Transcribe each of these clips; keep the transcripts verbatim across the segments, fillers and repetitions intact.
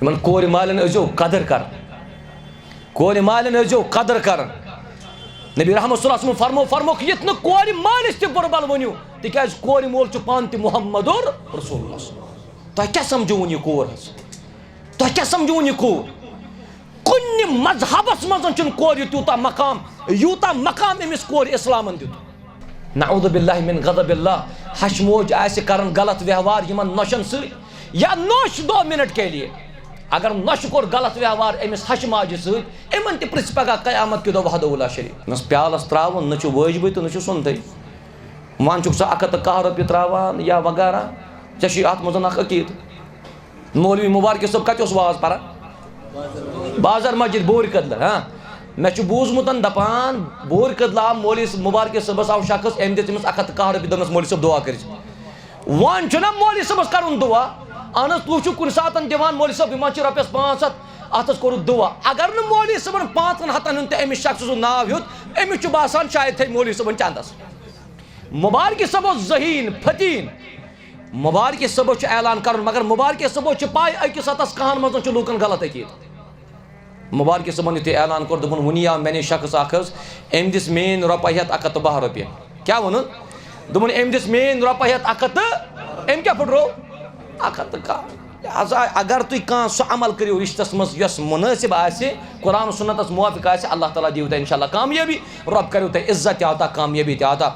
یِمن کورِ مالٮ۪ن ٲسۍزیو قدٕر کران۔ کورِ مالٮ۪ن ٲسۍزیو قدٕر کران۔ نبی رحمت صلی اللہ علیہ وسلم فرمو، فرموکھ، یُتھ نہٕ کورِ مٲلِس تہِ بُرٕ بل ؤنِو، تِکیٛازِ کورِ مول چھُ پانہٕ تہِ محمد رسول اللہ۔ تۄہہِ کیٛاہ سمجھوُن یہِ کوٗر حظ؟ تۄہہِ کیٛاہ سمجھوُن یہِ کوٗر؟ کُنہِ مذہبس منٛز چھُنہٕ کورِ تیوٗتاہ مقام، یوٗتاہ مقام أمِس کورِ اسلامن دیُت۔ نعوذ باللہ من غضب اللہ۔ ہشہِ موج آسہِ کران غلط ویوہار یِمن نۄشن سۭتۍ یا نوش دو منٹ کے لیے۔ اگر نۄشہِ کوٚر غلط ویوہار أمِس ہشہِ ماجہِ سۭتۍ، یِمن تہِ پرژھِ پگاہ قیامت کہِ دۄہ وحدہ لا شریک۔ نس پیالس تراوُن نہ چھُ وٲجبٕے تہٕ نہ چھُ سُنتٕے۔ وۄنۍ چھُکھ ژٕ اکھ ہتھ تہٕ کاہ رۄپیہِ تراوان یا وغیرہ، ژےٚ چھُے اتھ منٛز اکھ عقیدٕ۔ مولوی مبارک صٲب کتہِ اوس واز پران؟ بازار مسجد بورِ کدلہٕ، ہاں۔ مےٚ چھُ بوٗزمُت دپان، بورِ کدلہٕ آو مولوی مبارک صٲبس آو شخص، أمۍ دِژ أمِس اکھ ہتھ تہٕ کاہ رۄپیہِ، دوٚپنس، "مولوی صٲب، دُعا کٔرۍ زِ۔" وۄنۍ چھُنہ مولوی صٲبس کرُن دُعا؟ اہن حظ، تُہۍ چھِو کُنہِ ساتن دِوان، مولوی صٲب، یِمن چھِ رۄپیس پانٛژھ ہتھ، اتھ حظ کوٚرُکھ دُعا۔ اگر نہٕ مولوی صٲبن پانٛژن ہتن ہُنٛد تہٕ أمِس شخص سُنٛد ناو ہیوٚت، أمِس چھُ باسان شاید تھٲے مولوی صٲبن چندس۔ مبارک صٲب اوس ذہین، فطین۔ مبارک صٲبس چھُ اعلان کرُن، مگر مبارک صٲبس چھِ پاے أکِس ہتس کاہن منٛز چھُ لوٗکن غلط عقیٖدٕ۔ مبارک صٲبن یُتھُے اعلان کوٚر، دوٚپُن، وُنی آو مےٚ نِش شخص اکھ حظ، أمۍ دِژ میٲنۍ رۄپے ہٮ۪تھ اکھ ہتھ تہٕ باہ رۄپیہِ۔ کیٛاہ ووٚنُن؟ دوٚپُن، أمۍ دِژ میٲنۍ رۄپے ہٮ۪تھ اکھ ہتھ تہٕ، أمۍ کیٛاہ پھٕٹرو؟ اکھ ہتھ تہٕ کاہ۔ لہذا اگر تُہۍ کانٛہہ سُہ عمل کٔرِو رِشتس منٛز یۄس مُنٲسِب آسہِ، قرآن و سُنتس موافق آسہِ، اللہ تعالیٰ دِیِو تۄہہِ انشاءاللہ کامیٲبی، رۄب کریو تۄہہِ عزت تہِ عطا، کامیٲبی تہِ عطا۔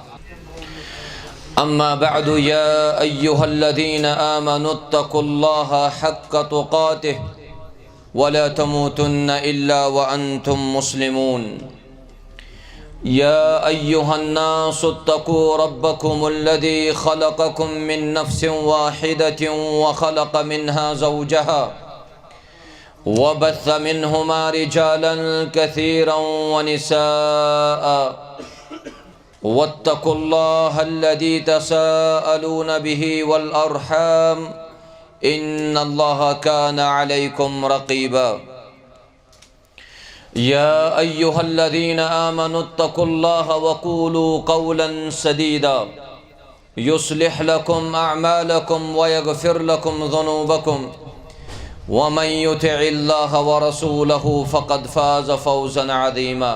أما بعد، يا أيها الذين آمنوا اتقوا الله حق تقاته ولا تموتن إلا وأنتم مسلمون. يا أيها الناس اتقوا ربكم الذي خلقكم من نفس واحدة وخلق منها زوجها وبث منهما رجالا كثيرا ونساء واتقوا الله الذي تساءلون به والأرحام إن الله كان عليكم رقيبا. يا أيها الذين آمنوا اتقوا الله وقولوا قولا سديدا يصلح لكم أعمالكم ويغفر لكم ذنوبكم ومن يطع الله ورسوله فقد فاز فوزا عظيما.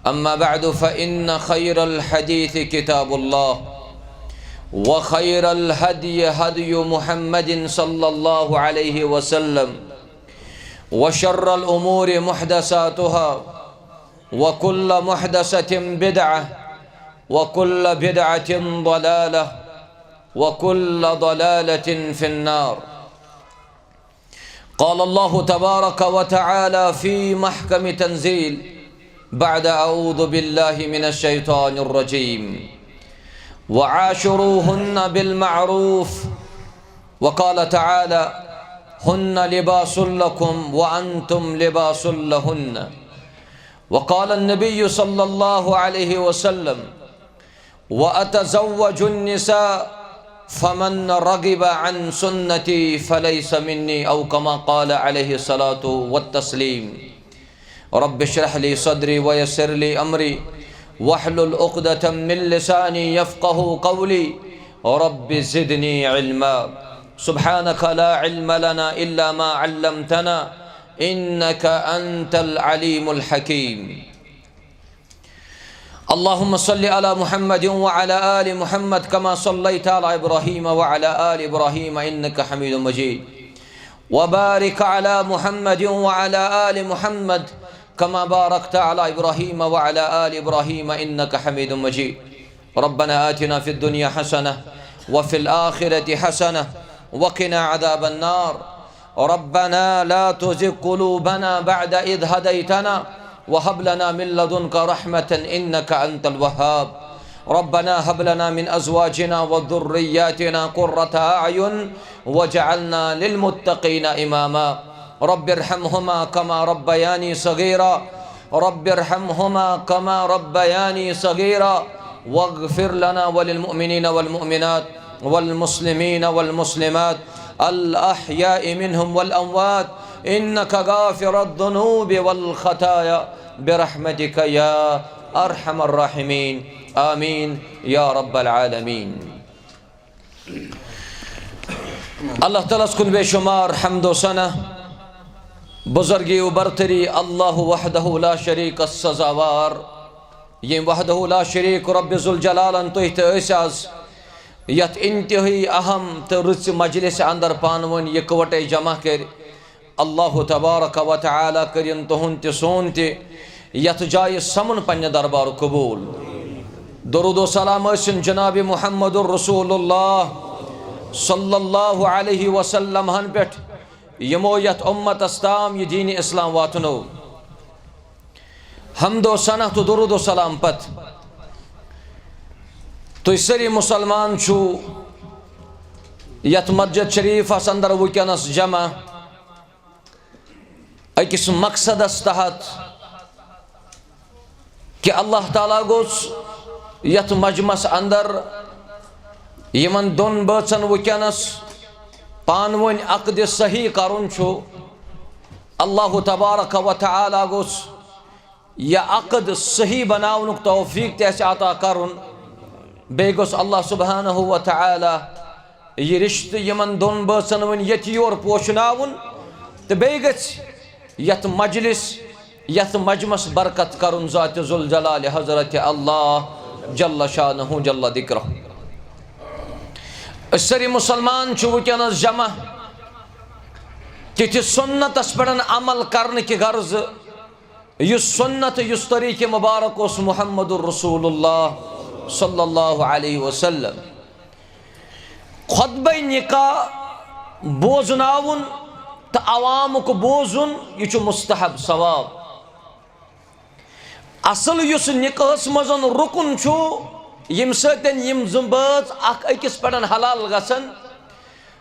أما بعد، فإن خير الحديث كتاب الله، وخير الهدي هدي محمد صلى الله عليه وسلم، وشر الأمور محدثاتها، وكل محدثة بدعة، وكل بدعة ضلالة، وكل ضلالة في النار. قال الله تبارك وتعالى في محكم تنزيل بعد أعوذ بالله من الشيطان الرجيم: وعاشروهن بالمعروف. وقال تعالى: هن لباس لكم وأنتم لباس لهن. وقال النبي صلى الله عليه وسلم: وأتزوج النساء، فمن رغب عن سنتي فليس مني، أو كما قال عليه الصلاة والتسليم. رب اشرح لي صدري ويسر لي أمري واحلل عقدة من لساني يفقه قولي. رب زدني علما. سبحانك لا علم لنا إلا ما علمتنا إنك أنت العليم الحكيم. اللهم صل على محمد وعلى آل محمد كما صليت على إبراهيم وعلى آل إبراهيم إنك حميد مجيد. وبارك على محمد وعلى آل محمد كما باركت على إبراهيم وعلى آل إبراهيم إنك حميد مجيد. ربنا آتنا في الدنيا حسنة وفي الآخرة حسنة وقنا عذاب النار. ربنا لا تزغ قلوبنا بعد إذ هديتنا وهب لنا من لدنك رحمة إنك أنت الوهاب. ربنا هب لنا من أزواجنا وذرياتنا قرة أعين واجعلنا للمتقين إماما. رب ارحمهما كما ربياني صغيرا. رب ارحمهما كما ربياني صغيرا. واغفر لنا وللمؤمنين والمؤمنات والمسلمين والمسلمات الأحياء منهم والأموات إنك غافر الذنوب والخطايا برحمتك يا أرحم الراحمين. آمين يا رب العالمين. اللہ تعالیٰ ہس کُن بے شمار حمد و ثنا، بزرگی و برتری اللہ وحدہ لا شریک سزاوار، یم وحدہ لا شریک رب ذوالجلالن تُہۍ تہٕ أسۍ از یتھ انتہٲئی اہم تہٕ رٕژِ مجلس اندر پانہٕ ؤنۍ یکوٹے جمع کٔرۍ۔ اللہ تبارک و تعالیٰ کٔرِن تُہُنٛد تہِ سون تہِ یتھ جایہِ سمُن پننہِ دربار قبول۔ درود و سلام ٲسِن جناب محمد رسول اللہ صلی اللہ علیہ وسلم ہن پٮ۪ٹھ، یِمو یتھ امتس تام یہِ دین اسلام واتنو۔ حمد و ثنا تہٕ درود و سلام پتہٕ، تُہۍ سٲری مسلمان چھِو یتھ مسجد شریفس اندر وٕنکیٚنس جمع أکِس مقصدس تحت، کہِ اللہ تعالیٰ گوٚژھ یتھ مجمس اندر یِمن دۄن بٲژن وٕنکیٚنس پانہٕ ؤنۍ عقد صحیح کرُن چھُ۔ اللہ تبارک و تعالیٰ گوٚژھ یہِ عقد صحیح بناونُک توفیق تہِ اَسہِ عطا کرُن۔ بیٚیہِ گوٚژھ اللہ سبحانہ و تعالیٰ یہِ رشتہٕ یِمن دۄن بٲژن وۄنۍ ییٚتہِ یور پوشناوُن، تہٕ بیٚیہِ گژھِ یتھ مجلس، یتھ مجمس برکت کرُن ذات ذوالجلال حضرت اللہ جل شانہ جل ذکرہ۔ أسۍ سٲری مسلمان چھِ وٕنکیٚنس جمع تِتھِ سنتس پٮ۪ٹھ عمل کرنہٕ کہِ غرضہٕ، یُس سنت، یُس طریقہ مبارک اوس محمد رسول اللہ صلی اللہ علیہ وسلم۔ خطبہ نکاح بوزناوُن تہٕ عوامُک بوزُن، یہِ چھُ مستحب ثواب۔ اصل یُس نکاحس منٛز رکن چھُ، ییٚمہِ سۭتۍ یِم زٕ بٲژ اکھ أکِس پٮ۪ٹھ حلال گژھن،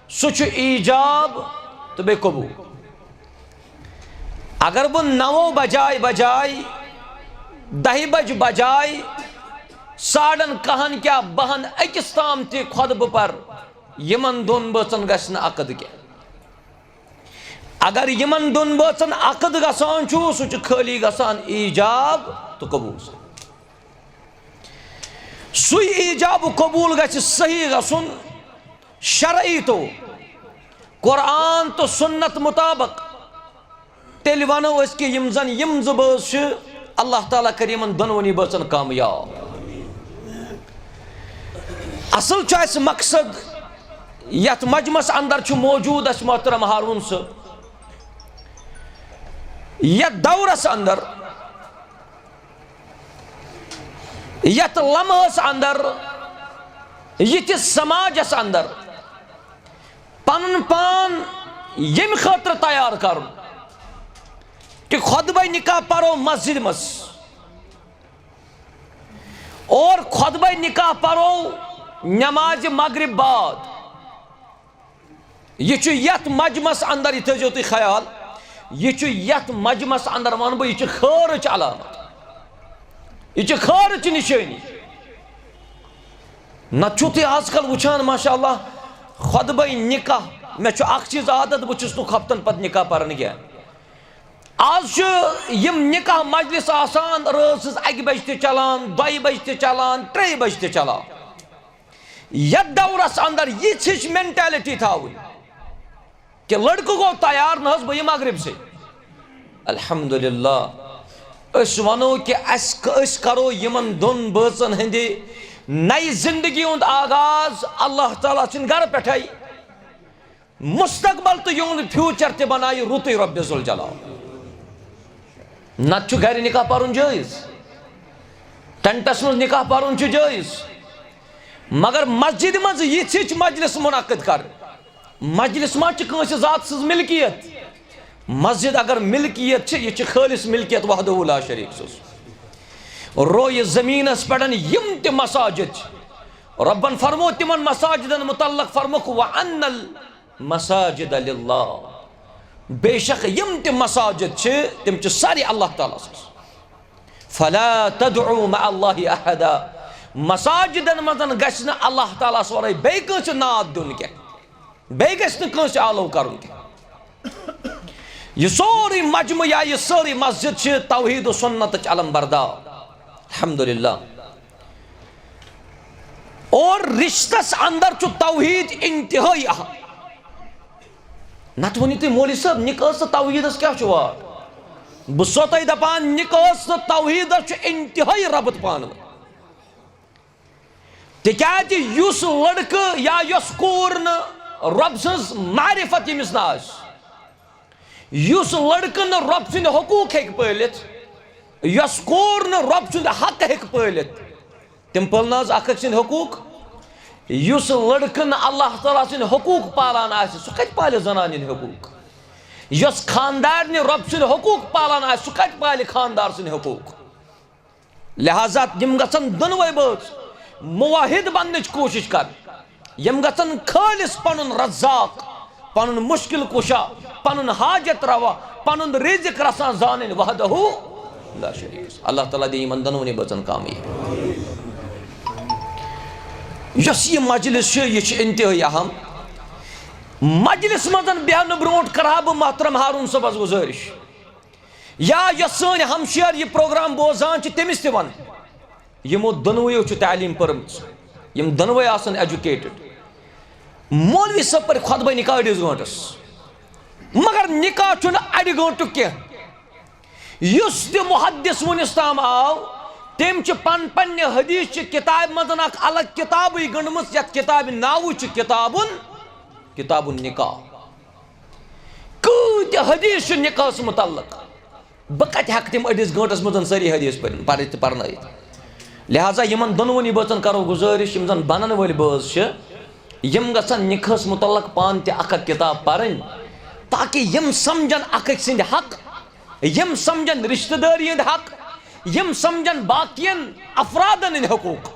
سُہ چھُ ایجاب تہٕ بیٚیہِ قبول۔ اگر بہٕ نَوو بجاے بجاے، دَہہِ بجہِ بجاے، ساڑن کَہَن کیٛاہ بَہَن أکِس تام تہِ خطبہٕ پَرٕ، یِمن دۄن بٲژن گژھِ نہٕ عقد کینٛہہ۔ اگر یِمن دۄن بٲژن عقد گژھان چھُ، سُہ چھُ خٲلی گژھان ایجاب تہٕ قبول۔ سُے ایجاب و قبول گژھِ صحیح گژھُن شرعی طور، قرآن تہٕ سنت مطابق۔ تیٚلہِ ونو أسۍ کہِ یِم زن یِم زٕ بٲژ چھِ، اللہ تعالیٰ کرِ یِمن دۄنوٕنی بٲژن کامیاب۔ اصل چھُ اسہِ مقصد یتھ مجمس اندر چھُ موجود اسہِ محترم ہارون صٲب، یتھ دورس اندر، یتھ لمحس اندر، یتھس سماجس اندر پنُن پان ییٚمہِ خٲطرٕ تیار کرُن کہِ خطبہ نکاح پرو مسجد منٛز اور خطبہ نکاح پرو نماز مغرب بعد۔ یہِ چھُ یتھ مجمس اندر، یہِ تھٲیزیو تُہۍ خیال، یہِ چھُ یتھ مجمس اندر، ونہٕ بہٕ، یہِ چھِ خٲرٕچ علامت، یہِ چھِ خٲرٕچ نشٲنی۔ نتہٕ چھُو تُہۍ آز کل وٕچھان، ماشاء اللہ، خطبہ نکاح، مےٚ چھُ اکھ چیٖز عادت، بہٕ چھُس نہٕ خفتن پتہٕ نکاح پران کینٛہہ۔ آز چھُ یِم نکاح مجلس آسان رٲژ ہٕنٛز اکہِ بجہِ تہِ چلان، دۄیہِ بجہِ تہِ چلان، ترٛیٚیہِ بجہِ تہِ چلان۔ یتھ دورس اندر یِژھ ہِش مینٹیلٹی تھاوٕنۍ کہِ لڑکہٕ گوٚو تیار، نہ حظ بہٕ یِمہٕ مغرب سے۔ الحمدللہ، أسۍ ونو کہِ اسہِ، أسۍ کرو یِمن دۄن بٲژن ہٕنٛدِ نَیہِ زندگی ہُنٛد آغاز اللہ تعالیٰ سٕنٛدِ گرٕ پٮ۪ٹھے۔ مستقبل تہٕ یِہُنٛد فیوچر تہِ بنایہِ رُتُے رب ذوالجلال۔ نتہٕ چھُ گرِ نکاح پرُن جٲیز، ٹینٹس منٛز نکاح پرُن چھُ جٲیز، مگر مسجد منٛز یِژھ ہِچ مجلس منعقد کرٕنۍ۔ مجلس ما چھِ کٲنٛسہِ ذات سٕنٛز ملکیت؟ مسجد اگر ملکیت چھِ، یہِ چھِ خٲلص ملکیت وحدہ لا شریک سٕنٛز۔ رویہِ زمینس پٮ۪ٹھ یِم تہِ مساجد چھِ، ربن فرمو تِمن مساجدن متعلق، فرموکھ، "وَأَنَّ الْمَسَاجِدَ لِلَّهِ"۔ بے شک یِم تہِ مساجد چھِ، تِم چھِ سارے اللہ تعالیٰ سٕنٛز۔ "فَلَا تَدْعُوا مَعَ اللَّهِ أَحَدًا"۔ مساجدن منٛز گژھِ نہٕ اللہ تعالیٰ ہس ورٲے بیٚیہِ کٲنٛسہِ ناد دیُن کینٛہہ، بیٚیہِ گژھِ نہٕ کٲنٛسہِ آلو کرُن کینٛہہ۔ یہِ سورُے مجمع یا یہِ سٲرٕے مسجد چھِ توحید و سنتٕچ علم بردار۔ الحمدللہ۔ اور رشتس اندر چھُ توحید انتہٲئی اہم۔ نتہٕ ؤنِو تُہۍ، مولوی صٲب، نکاحس تہٕ توحیٖدس کیٛاہ چھُ واٹھ؟ بہٕ چھُسو تۄہہِ دپان، نکاحس تہٕ توحیٖدس چھُ انتہٲیی ربط پانہٕ ؤنۍ۔ تِکیٛازِ یُس لڑکہٕ یا یۄس کوٗر نہٕ رۄب سٕنٛز معرفت ییٚمِس نہٕ آسہِ، یُس لڑکہٕ نہٕ رۄب سٕنٛدۍ حقوٗق ہیٚکہِ پٲلِتھ، یۄس کوٗر نہٕ رۄب سُنٛد حق ہیٚکہِ پٲلِتھ، تِم پٲلۍ نہٕ حظ اکھ أکۍ سٕنٛدۍ حقوٗق؟ یُس لڑکہٕ نہٕ اللہ تعالیٰ سٕنٛدۍ حقوٗق پالان آسہِ، سُہ کتہِ پالہِ زنانہِ ہٕنٛدۍ حقوٗق؟ یۄس خاندارنہِ رۄب سٕنٛدۍ حقوٗق پالان آسہِ، سُہ کتہِ پالہِ خاندار سٕنٛدۍ حقوٗق؟ لہذا یِم گژھن دۄنوَے بٲژ موحد بننٕچ کوٗشِش کرٕنۍ۔ یِم گژھن خٲلص پنُن رزاق، پنُن مشکل کشا، پنُن حاجت روا، پنُن رزق رساں زانٕنۍ، وحدہ لا شریک۔ اللہ تعالیٰ دِیہِ یِمن دۄنوٕنی بٲژن کامیٲبی۔ یۄس یہِ مجلس چھِ، یہِ چھِ انتہٲیی اہم۔ مجلس منٛز بیہنہٕ برونٛٹھ کرٕ ہا بہٕ محترم ہارون صٲبس گُزٲرِش، یا یۄس سٲنۍ ہمشیر یہِ پروگرام بوزان چھِ، تٔمِس تہِ وَن، یِمو دۄنوٕیو چھِ تعلیٖم پٔرمٕژ، یِم دۄنوَے آسَن ایجوکیٹڈ۔ مولوی صٲب پَرِ خطبہ نکاح أڑِس گٲنٛٹَس، مگر نکاح چھُنہٕ اَڑِ گٲنٛٹُک کینٛہہ۔ یُس تہِ محدث وُنِس تام آو، تٔمۍ چھِ پن-، پننہِ حدیث چہِ کتابہِ منٛز اکھ الگ کتابٕے گٔنڈمٕژ، یَتھ کتابہِ ناوٕے چھُ کتابُن، کتاب النکاح۔ کۭتیاہ حدیث چھِ نکاحس متعلق؟ بہٕ کتہِ ہٮ۪کہٕ تِم أڑِس گٲنٛٹس منٛز سٲری حدیث پٔرِتھ، پٔرِتھ تہٕ پرنٲیِتھ؟ لہذا یِمن دۄنوٕنی بٲژن کرو گُزٲرِش، یِم زن بنن وٲلۍ بٲژ چھِ، یِم گژھن نکاحس متعلق پانہٕ تہِ اکھ اکھ کتاب پرٕنۍ، تاکہ یِم سمجھن اکھ أکۍ سٕنٛدۍ حق، یِم سمجھن رشتہٕ دٲری ہٕنٛدۍ حق، یِم سمجھن باقین افرادن ہٕنٛدۍ حقوق۔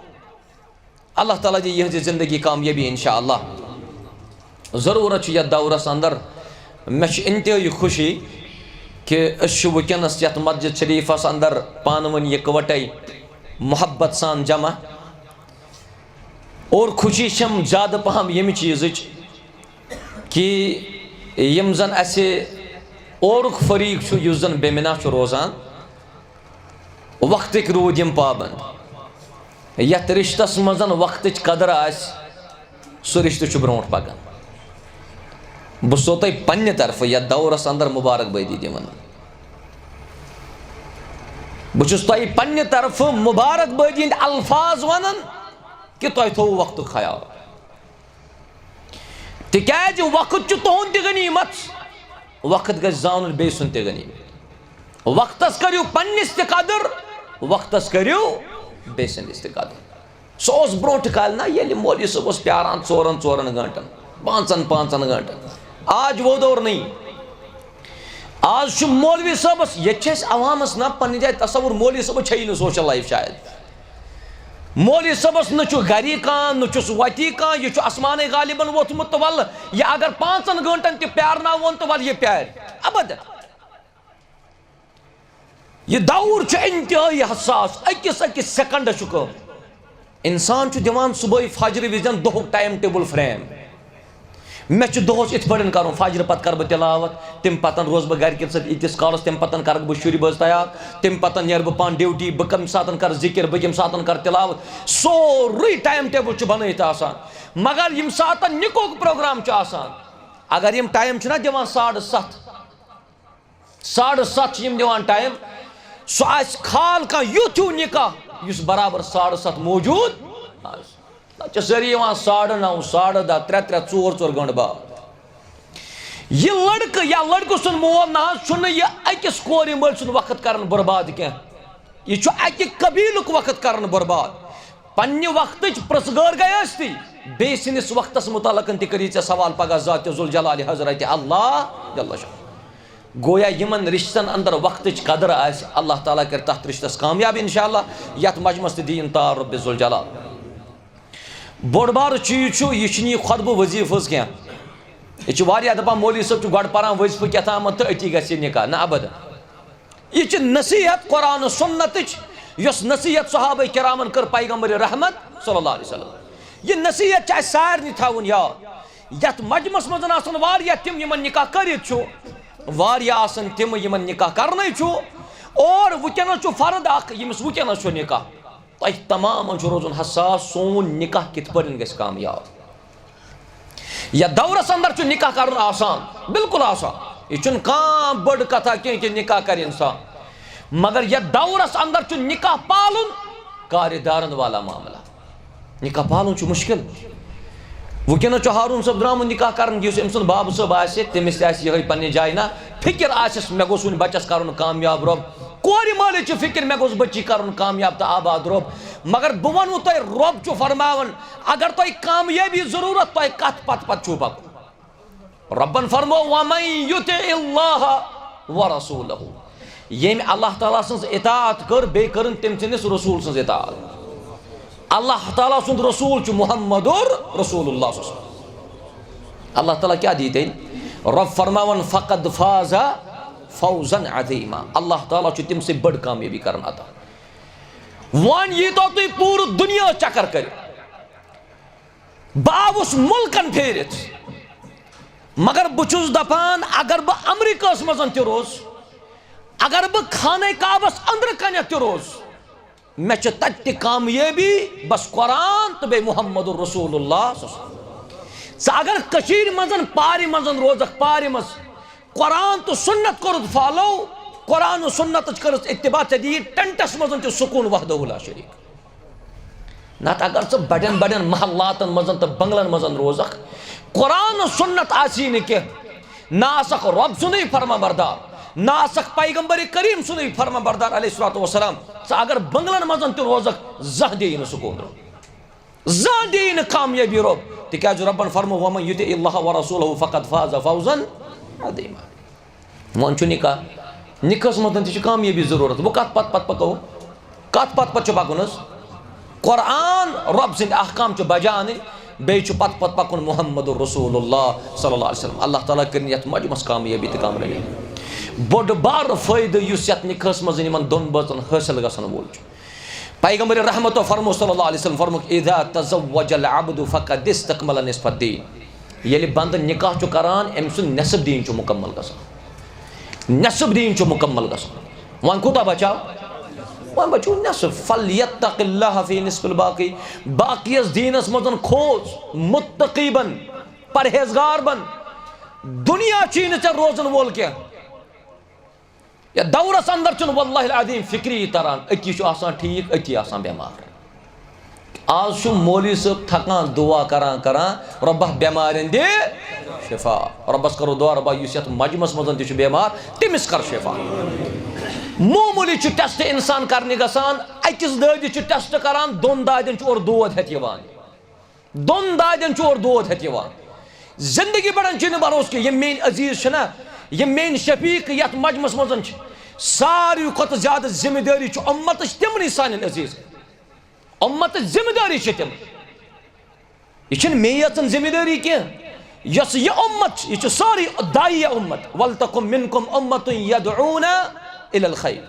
اللہ تعالیٰ دِیہِ یِہٕنٛزِ زندگی کامیٲبی انشاءاللہ۔ ضروٗرت چھِ یَتھ دورس اندر۔ مےٚ چھِ انتہٲیی خوشی کہ أسۍ چھِ وٕنکیٚنس یَتھ مسجد شریفس اندر پانہٕ ؤنۍ یکوٹے محبت سان جمع۔ اور خوشی چھم زیادٕ پہم ییٚمہِ چیٖزٕچ کہ یِم زن اسہِ اورُک فریق چھُ، یُس زن بیمنا چھُ روزان، وقتٕکۍ روٗدۍ یِم پابند۔ یتھ رشتس منٛز وقتٕچ قدر آسہِ، سُہ رشتہٕ چھُ برونٛٹھ پکان۔ بہٕ چھُسو تۄہہِ پننہِ طرفہٕ یتھ دورس اندر مبارک بٲدی دِوان۔ بہٕ چھُس تۄہہِ پننہِ طرفہٕ مبارک بٲدی ہٕنٛدۍ الفاظ ونان کہ تۄہہِ تھوٚوُ وقتُک خیال۔ تِکیٛازِ وقت چھُ تُہُنٛد تہِ غنیٖمت، وقت گژھِ زانُن بیٚیہِ سُنٛد تہِ غنیٖمت۔ وقتس کٔرِو پننِس تہِ قدر، وقتس کٔرِو بیٚیہِ سٕنٛدِس تہِ قدر۔ سُہ اوس برونٛٹھٕ کالہِ نا، ییٚلہِ مولوی صٲب اوس پیاران ژورن ژورن گٲنٛٹن، پانٛژن پانٛژن گٲنٛٹن۔ آز وۄدور نٕے۔ آز چھُ مولوی صٲبس، ییٚتہِ چھِ اَسہِ عوامس نا پننہِ جایہِ تصور، مولوی صٲبس چھیی نہٕ سوشل لایف شاید۔ مولوی صٲبس نہ چھُ گری کانٛہہ، نہ چھُس وتی کانٛہہ، یہِ چھُ اسمانے غالبن ووتھمُت تہٕ ولہٕ یہِ اگر پانٛژن گٲنٛٹن تہِ پیارناوون تہٕ ولہٕ یہِ پیارِ۔ ابدن۔ یہِ دور چھُ انتہٲیی حساس، أکِس أکِس سیکنڈس چھُ کٲم۔ انسان چھُ دِوان صبحٲے فجرٕ وِزٮ۪ن دۄہُک ٹایم ٹیبل فریم۔ مےٚ چھُ دۄہس یِتھ پٲٹھۍ کرُن، فجرٕ پتہٕ کرٕ بہٕ تلاوت، تمہِ پتن روزٕ بہٕ گرِکٮ۪ن سۭتۍ ییٖتِس کالس، تمہِ پتن کرکھ بہٕ شُرۍ بٲژ تیار، تمہِ پتن نیرٕ بہٕ پانہٕ ڈیوٹی، بہٕ کمہِ ساتن کرٕ ذکر، بہٕ کمہِ ساتن کرٕ تلاوت، سورُے ٹایم ٹیبل چھُ بنٲیِتھ آسان۔ مگر ییٚمہِ ساتن نِکُک پروگرام چھُ آسان، اگر یِم ٹایم چھِنہ دِوان ساڑٕ ستھ، ساڑٕ ستھ چھِ یِم دِوان ٹایم، سُہ آسہِ خال کانٛہہ یُتھ ہیوٗ نکاح یُس برابر ساڑٕ ستھ موجود آسہِ۔ نتہٕ چھِ سٲری یِوان ساڑٕ نو، ساڑٕ دَہ، ترٛےٚ ترٛےٚ، ژور ژور گٲنٛٹہٕ بعد۔ یہِ لڑکہٕ یا لڑکہٕ سُنٛد مول نہ حظ چھُنہٕ یہِ أکِس کورِ مٲلۍ سُنٛد وقت کران برباد کینٛہہ۔ یہِ چھُ اَکہِ قبیٖلُک وقت کران برباد۔ پننہِ وقتٕچ پرٛژھ گٲر گٔے ٲستی، بیٚیہِ سٕنٛدِس وقتس متعلق تہِ کٔری ژےٚ سوال پگاہ ذات ذوالجلال حضرت اللہ جل شانہ۔ گویا یِمن رشتن اندر وقتٕچ قدر آسہِ، اللہ تعالیٰ کرِ تتھ رشتس کامیاب انشاءاللہ، یتھ مجمس تہِ دِیِن تار رب ذوالجلال۔ بوٚڑ بارٕ چیٖز چھُ، یہِ چھُنہٕ یہِ خطبہٕ وظیٖفہٕ حظ کینٛہہ۔ یہِ چھِ واریاہ دَپان، مولوی صٲب چھُ گۄڈٕ پَران وظیٖفہٕ کیٛاہ تامَتھ تہٕ أتی گژھِ یہِ نِکاح۔ نہ، اَبَداً۔ یہِ چھِ نصیحت قرآن و سُنتٕچ، یۄس نصیحت صحابہ کرامَن کٔر پیغمبر رحمت صلی اللہ علیہ وسلم۔ یہِ نصیحت چھِ اَسہِ سارنٕے تھاوُن یاد۔ یَتھ مجمَس منٛز آسَن واریاہ تِم، یِمَن نِکاح کٔرِتھ چھُ، واریاہ آسَن تِم، یِمَن نِکاح کَرنَے چھُ، اور وٕنکٮ۪نَس چھُ فرد اَکھ، ییٚمِس وٕنکٮ۪نَس چھُ نِکاح۔ تۄہہِ تمامن چھُ روزُن حساس، سون نکاح کِتھ پٲٹھۍ گژھِ کامیاب۔ یتھ دورس اندر چھُ نکاح کرُن آسان، بالکل آسان۔ یہِ چھُنہٕ کانٛہہ بٔڑ کتھا کینٛہہ کہِ نکاح کرِ انسان۔ مگر یتھ دورس اندر چھُ نکاح پالُن کارِ دارن والا معاملہ۔ نکاح پالُن چھُ مشکل۔ وٕنکیٚنس چھُ ہارون صٲب درٛامُت نکاح کرن، یُس أمۍ سُنٛد بابہٕ صٲب آسہِ، تٔمِس تہِ آسہِ یِہوٚے پننہِ جایہِ نا فکر آسٮ۪س، مےٚ گوٚژھ وٕنہِ بچس کرُن کامیاب رۄب۔ کورِ مٲلِس چھِ فکر، مےٚ گوٚژھ بچی کرُن کامیاب تہٕ آباد رۄب۔ مگر بہٕ ونہو تۄہہِ، رۄب چھُ فرماوان، اگر تۄہہِ کامیٲبی ضروٗرت، تۄہہِ کتھ پتہٕ پتہٕ چھُو پکُن؟ رۄبن فرمو، "ومن یطع اللہ ورسولہ"، ییٚمۍ اللہ تعالیٰ سٕنٛز اطاعت کٔر، بیٚیہِ کٔرٕن تٔمۍ سٕنٛدِس رسول سٕنٛز اطاعت۔ اللہ تعالیٰ سُنٛد رسول چھُ محمد رسول اللہ صلی اللہ علیہ وسلم۔ اللہ تعالیٰ کیٛاہ دی تیٚلہِ؟ رۄب فرماوان، "فقد فاز فوزا عظیما"، اللہ تعالیٰ چھُ تٔمۍ سٕے بٔڑ کامیٲبی کران عطا۔ وۄنۍ ییٖتو تُہۍ پوٗرٕ دُنیا چکر کٔرِو، بہٕ آوُس مُلکن پھیرِتھ، مگر بہٕ چھُس دپان، اگر بہٕ امریکہس منٛز تہِ روزٕ، اگر بہٕ خانہ کعبس أنٛدرٕ کنٮ۪تھ تہِ روزٕ، مےٚ چھِ تتہِ تہِ کامیٲبی، بس قرآن تہٕ بیٚیہِ محمد رسول اللہ صلی اللہ علیہ وسلم۔ ژٕ اگر کٔشیٖرِ منٛز پارِ منٛز روزکھ، پارِ منٛز قرآن تہٕ سُنت کوٚرُتھ فالو، قرآن و سُنتٕچ کٔرٕتھ اتباع، ژےٚ دِیی ٹینٹس منٛز تہِ سکوٗن وحدہ لا شریک۔ نتہٕ اگر ژٕ بڑٮ۪ن بڑٮ۪ن محلاتن منٛز تہٕ بنگلن منٛز روزکھ، قرآن و سُنت آسی نہٕ کینٛہہ، نہ آسکھ رۄب سُنٛدُے فرما بردار، نہ آسکھ پیغمبر کریم سُنٛدُے فرما بردار علیہ الصلوۃ والسلام، ژٕ اگر بنگلن منٛز تہِ روزکھ، زانٛہہ دِیی نہٕ سکوٗن رۄب۔ زانٛہہ دِیی نہٕ کامیٲبی رۄب، تِکیٛازِ رۄبن فرمو، "ومن یطع اللہ ورسولہ فقد فاز فوزا عظیما"۔ وۄنۍ چھُ نکاح، نکاحس منٛز تہِ چھِ کامیٲبی ضروٗرت۔ وۄنۍ کتھ پتہٕ پتہٕ پکو؟ کتھ پتہٕ پتہٕ چھُ پکُن حظ؟ قرآن، رۄب سٕنٛدۍ احکام چھُ بجا انٕنۍ، بیٚیہِ چھُ پتہٕ پتہٕ پکُن محمد رسول اللہ صلی اللہ علیہ وسلم۔ اللہ تعالیٰ کٔرِنۍ یتھ مجمس کامیٲبی تہٕ کامرٲنی۔ بوٚڑ بار فٲیدٕ یُس یتھ نکاحس منٛز یِمن دۄن بٲژن حٲصِل گژھن وول چھُ، پیغمبر رحمتو فرمو صلی اللہ علیہ وسلم فرموک، "اذا تزوج العبد فقد استکمل نصف الدین"، ییٚلہِ بندٕ نکاح چھُ کران، أمۍ سُنٛد نصف دین چھُ مکمل گژھان۔ نصف دین چھُ مکمل گژھان۔ وۄنۍ کوٗتاہ بچاو؟ وۄنۍ بچو نصف۔ "فلیتق اللہ فی نصف الباقی"، باقیس دینس منٛز کھوژ، متقی بن، پرہیزگار بن۔ دنیا چھُے نہٕ ژےٚ روزن وول کینٛہہ۔ یتھ دورس اندر چھُنہٕ واللہ العظیم فکری تران، أتی چھُ آسان ٹھیٖک، أتی آسان بٮ۪مار۔ آز چھُ مولوی صٲب تھکان دعا کران کران، "رۄبہ، بٮ۪مارٮ۪ن دِ شفا۔" رۄبس کرو دعا، "رۄبہ، یُس یتھ مجمس منٛز تہِ چھُ بٮ۪مار، تٔمِس کر شفا۔" معموٗلی چھُ ٹیسٹ انسان کرنہِ گژھان، أکِس دٲدِس چھُ ٹیسٹ کران، دۄن دادٮ۪ن چھُ اورٕ دود ہٮ۪تھ یِوان۔ دۄن دادٮ۪ن چھُ اورٕ دود ہٮ۪تھ یِوان۔ زندگی بڑان چھُنہٕ بھروسہٕ کینٛہہ۔ یِم میٲنۍ عزیز چھِنہ، یِم میٲنۍ شفیق یتھ مجمس منٛز چھِ، ساروی کھۄتہٕ زیادٕ ذمہ دٲری چھُ اُمتٕچ تِمنٕے سانٮ۪ن عزیز۔ اُمتٕچ ذمہ دٲری چھِ تِم۔ یہِ چھِنہٕ مے یٲژن ذمہ دٲری کینٛہہ۔ یۄس یہِ اُمت چھِ، یہِ چھِ سٲرٕے داعیہ اُمت۔ "ولتکن منکم امۃ یدعون الی الخیر"۔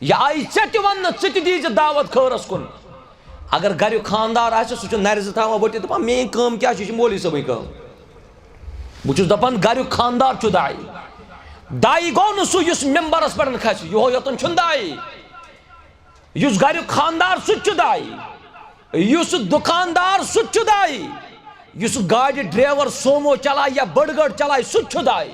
یہِ آیہِ ژےٚ تہِ وننہٕ، ژٕ تہِ دیٖزِ دعوت خٲرس کُن۔ اگر گریُک خاندار آسہِ، سُہ چھُ نرِ زٕ تھاوان ؤٹِتھ، دپان، "میٲنۍ کٲم کیٛاہ چھِ؟ یہِ چھِ مولوی صٲبٕنۍ کٲم۔" بہٕ چھُس دپان، گریُک خاندار چھُ داعی۔ داعی گوٚو نہٕ سُہ یُس ممبرس پٮ۪ٹھ کھسہِ، یِہوٚے یوتن چھُنہٕ داعی۔ یُس گریُک خاندار، سُہ تہِ چھُ داعی۔ یُس دُکاندار، سُہ تہِ چھُ داعی۔ یُس گاڑِ ڈرائیور سومو چلایہِ یا بٔڑ گٲڑۍ چلایہِ، سُہ تہِ چھُ داعی۔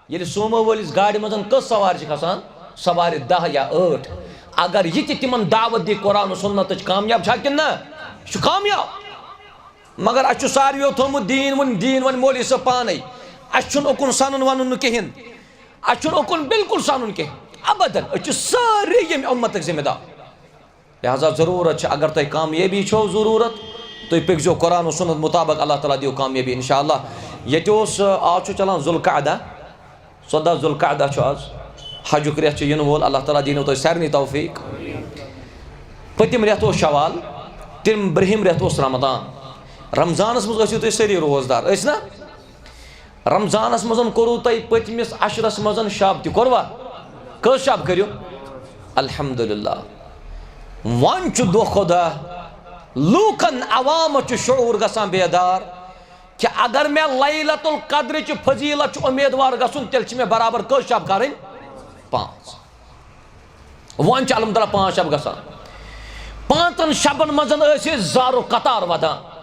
ییٚلہِ سومو وٲلِس گاڑِ منٛز کٔژ سوارِ چھِ کھسان؟ سوارِ دَہ یا ٲٹھ۔ اگر یہِ تہِ تِمن دعوت دی قرآن و سُنتٕچ، کامیاب چھا کِنہٕ نہ؟ یہِ چھُ کامیاب۔ مگر اَسہِ چھُ ساروِیو تھوٚومُت دیٖن وۄنۍ، دیٖن وۄنۍ مولوی صٲب پانَے۔ اَسہِ چھُنہٕ اُکُن سَنُن وَنُن نہٕ کِہیٖنۍ۔ اَسہِ چھُنہٕ اُکُن بالکل سَنُن کِہیٖنۍ۔ ابداً، أسۍ چھِ سٲری ییٚمہِ اُمتٕکۍ ذمہٕ دار۔ لہذا ضروٗرت چھِ، اگر تۄہہِ کامیٲبی چھو ضروٗرت، تُہۍ پٔکۍزیو قرآن و سُنت مُطابق، اللہ تعالیٰ دِیِو کامیٲبی انشاءاللہ۔ ییٚتہِ اوس، آ، آز چھُ چلان ذوالقعدہ، ژۄداہ ذوالقعدہ چھُ آز، حجُک رٮ۪تھ چھُ یِنہٕ وول، اللہ تعالیٰ دِنو تۄہہِ سارنٕے توفیٖق۔ پٔتِم رٮ۪تھ اوس شوال، تَمہِ برٛونٛہِم رٮ۪تھ اوس رمضان۔ رمضانَس منٛز ٲسِو تُہۍ سٲری روزدار، ٲسۍ نا؟ رمضانس منٛز کوٚروٕ تۄہہِ پٔتمِس عشرس منٛز شب تہِ، کوٚروا؟ کٔژ شب کٔرِو؟ الحمدللہ۔ وۄنۍ چھُ دۄہ کھۄتہٕ دۄہ لوٗکن، عوامس چھُ شعوٗر گژھان بیدار کہِ اگر مےٚ لیلۃ القدرٕچ فضیلت چھُ اُمیدوار گژھُن، تیٚلہِ چھِ مےٚ برابر کٔژ شب کرٕنۍ؟ پانٛژھ۔ وۄنۍ چھِ الحمدللہ پانٛژھ شب گژھان۔ پانٛژن شبن منٛز ٲسۍ أسۍ زارُک قطار ودان۔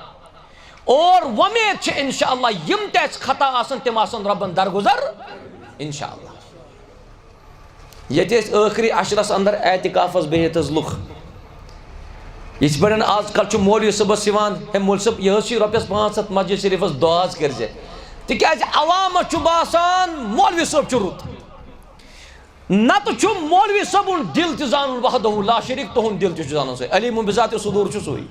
اور وۄمید چھِ انشاءاللہ یِم تہِ اَسہِ خطا آسَن، تِم آسَن رۄبَن درگُزر انشاءاللہ۔ ییٚتہِ ٲسۍ ٲخری عشرَس اندر اعتکافَس بِہِتھ حظ لُکھ۔ یِتھ پٲٹھۍ آز کل چھُ مولوی صٲبَس یِوان، "ہے مولوی صٲب، یہِ حظ چھِ رۄپیَس پانٛژھ ہَتھ مسجد شریٖفَس، دُعا حظ کٔرۍزِ۔" تِکیٛازِ عوامَس چھُ باسان مولوی صٲب چھُ رُت۔ نتہٕ چھُ مولوی صٲبُن دِل تہِ زانُن وحدہ لا شریٖک، تُہُنٛد دِل تہِ چھُ زانُن سُے۔ علیم بذات صدور چھُ سُے۔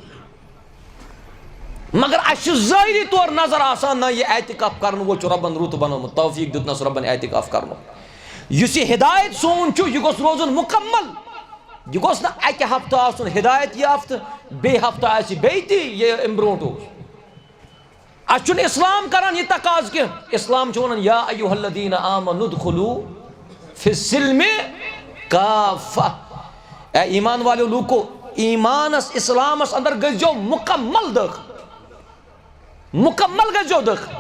مگر اَسہِ چھُ ظٲہری طور نظر آسان، نہ، یہِ اعتکاف کرن وول چھُ رۄبن رُت بنومُت، توفیٖق دیُتنس رۄبن اعتکاف کرنُک۔ یُس یہِ ہدایت سون چھُ، یہِ گوٚژھ روزُن مُکمل۔ یہِ گوٚژھ نہٕ اَکہِ ہفتہٕ آسُن ہدایت یافتہٕ، بیٚیہِ ہفتہٕ آسہِ بیٚیہِ تہِ یہِ اَمہِ برونٛٹھ اوس۔ اَسہِ چھُنہٕ اسلام کران یہِ تقاضہٕ کینٛہہ۔ اسلام چھُ وَنان، "یا ایھا الذین آمنوا ادخلوا فی السلم کافہ۔" اے ایمان والو لوٗکو، ایمانس، اسلامس اندر گٔژھۍزیو مکمل دٲخل۔ مکمل گٔژھۍزیو دٲخل۔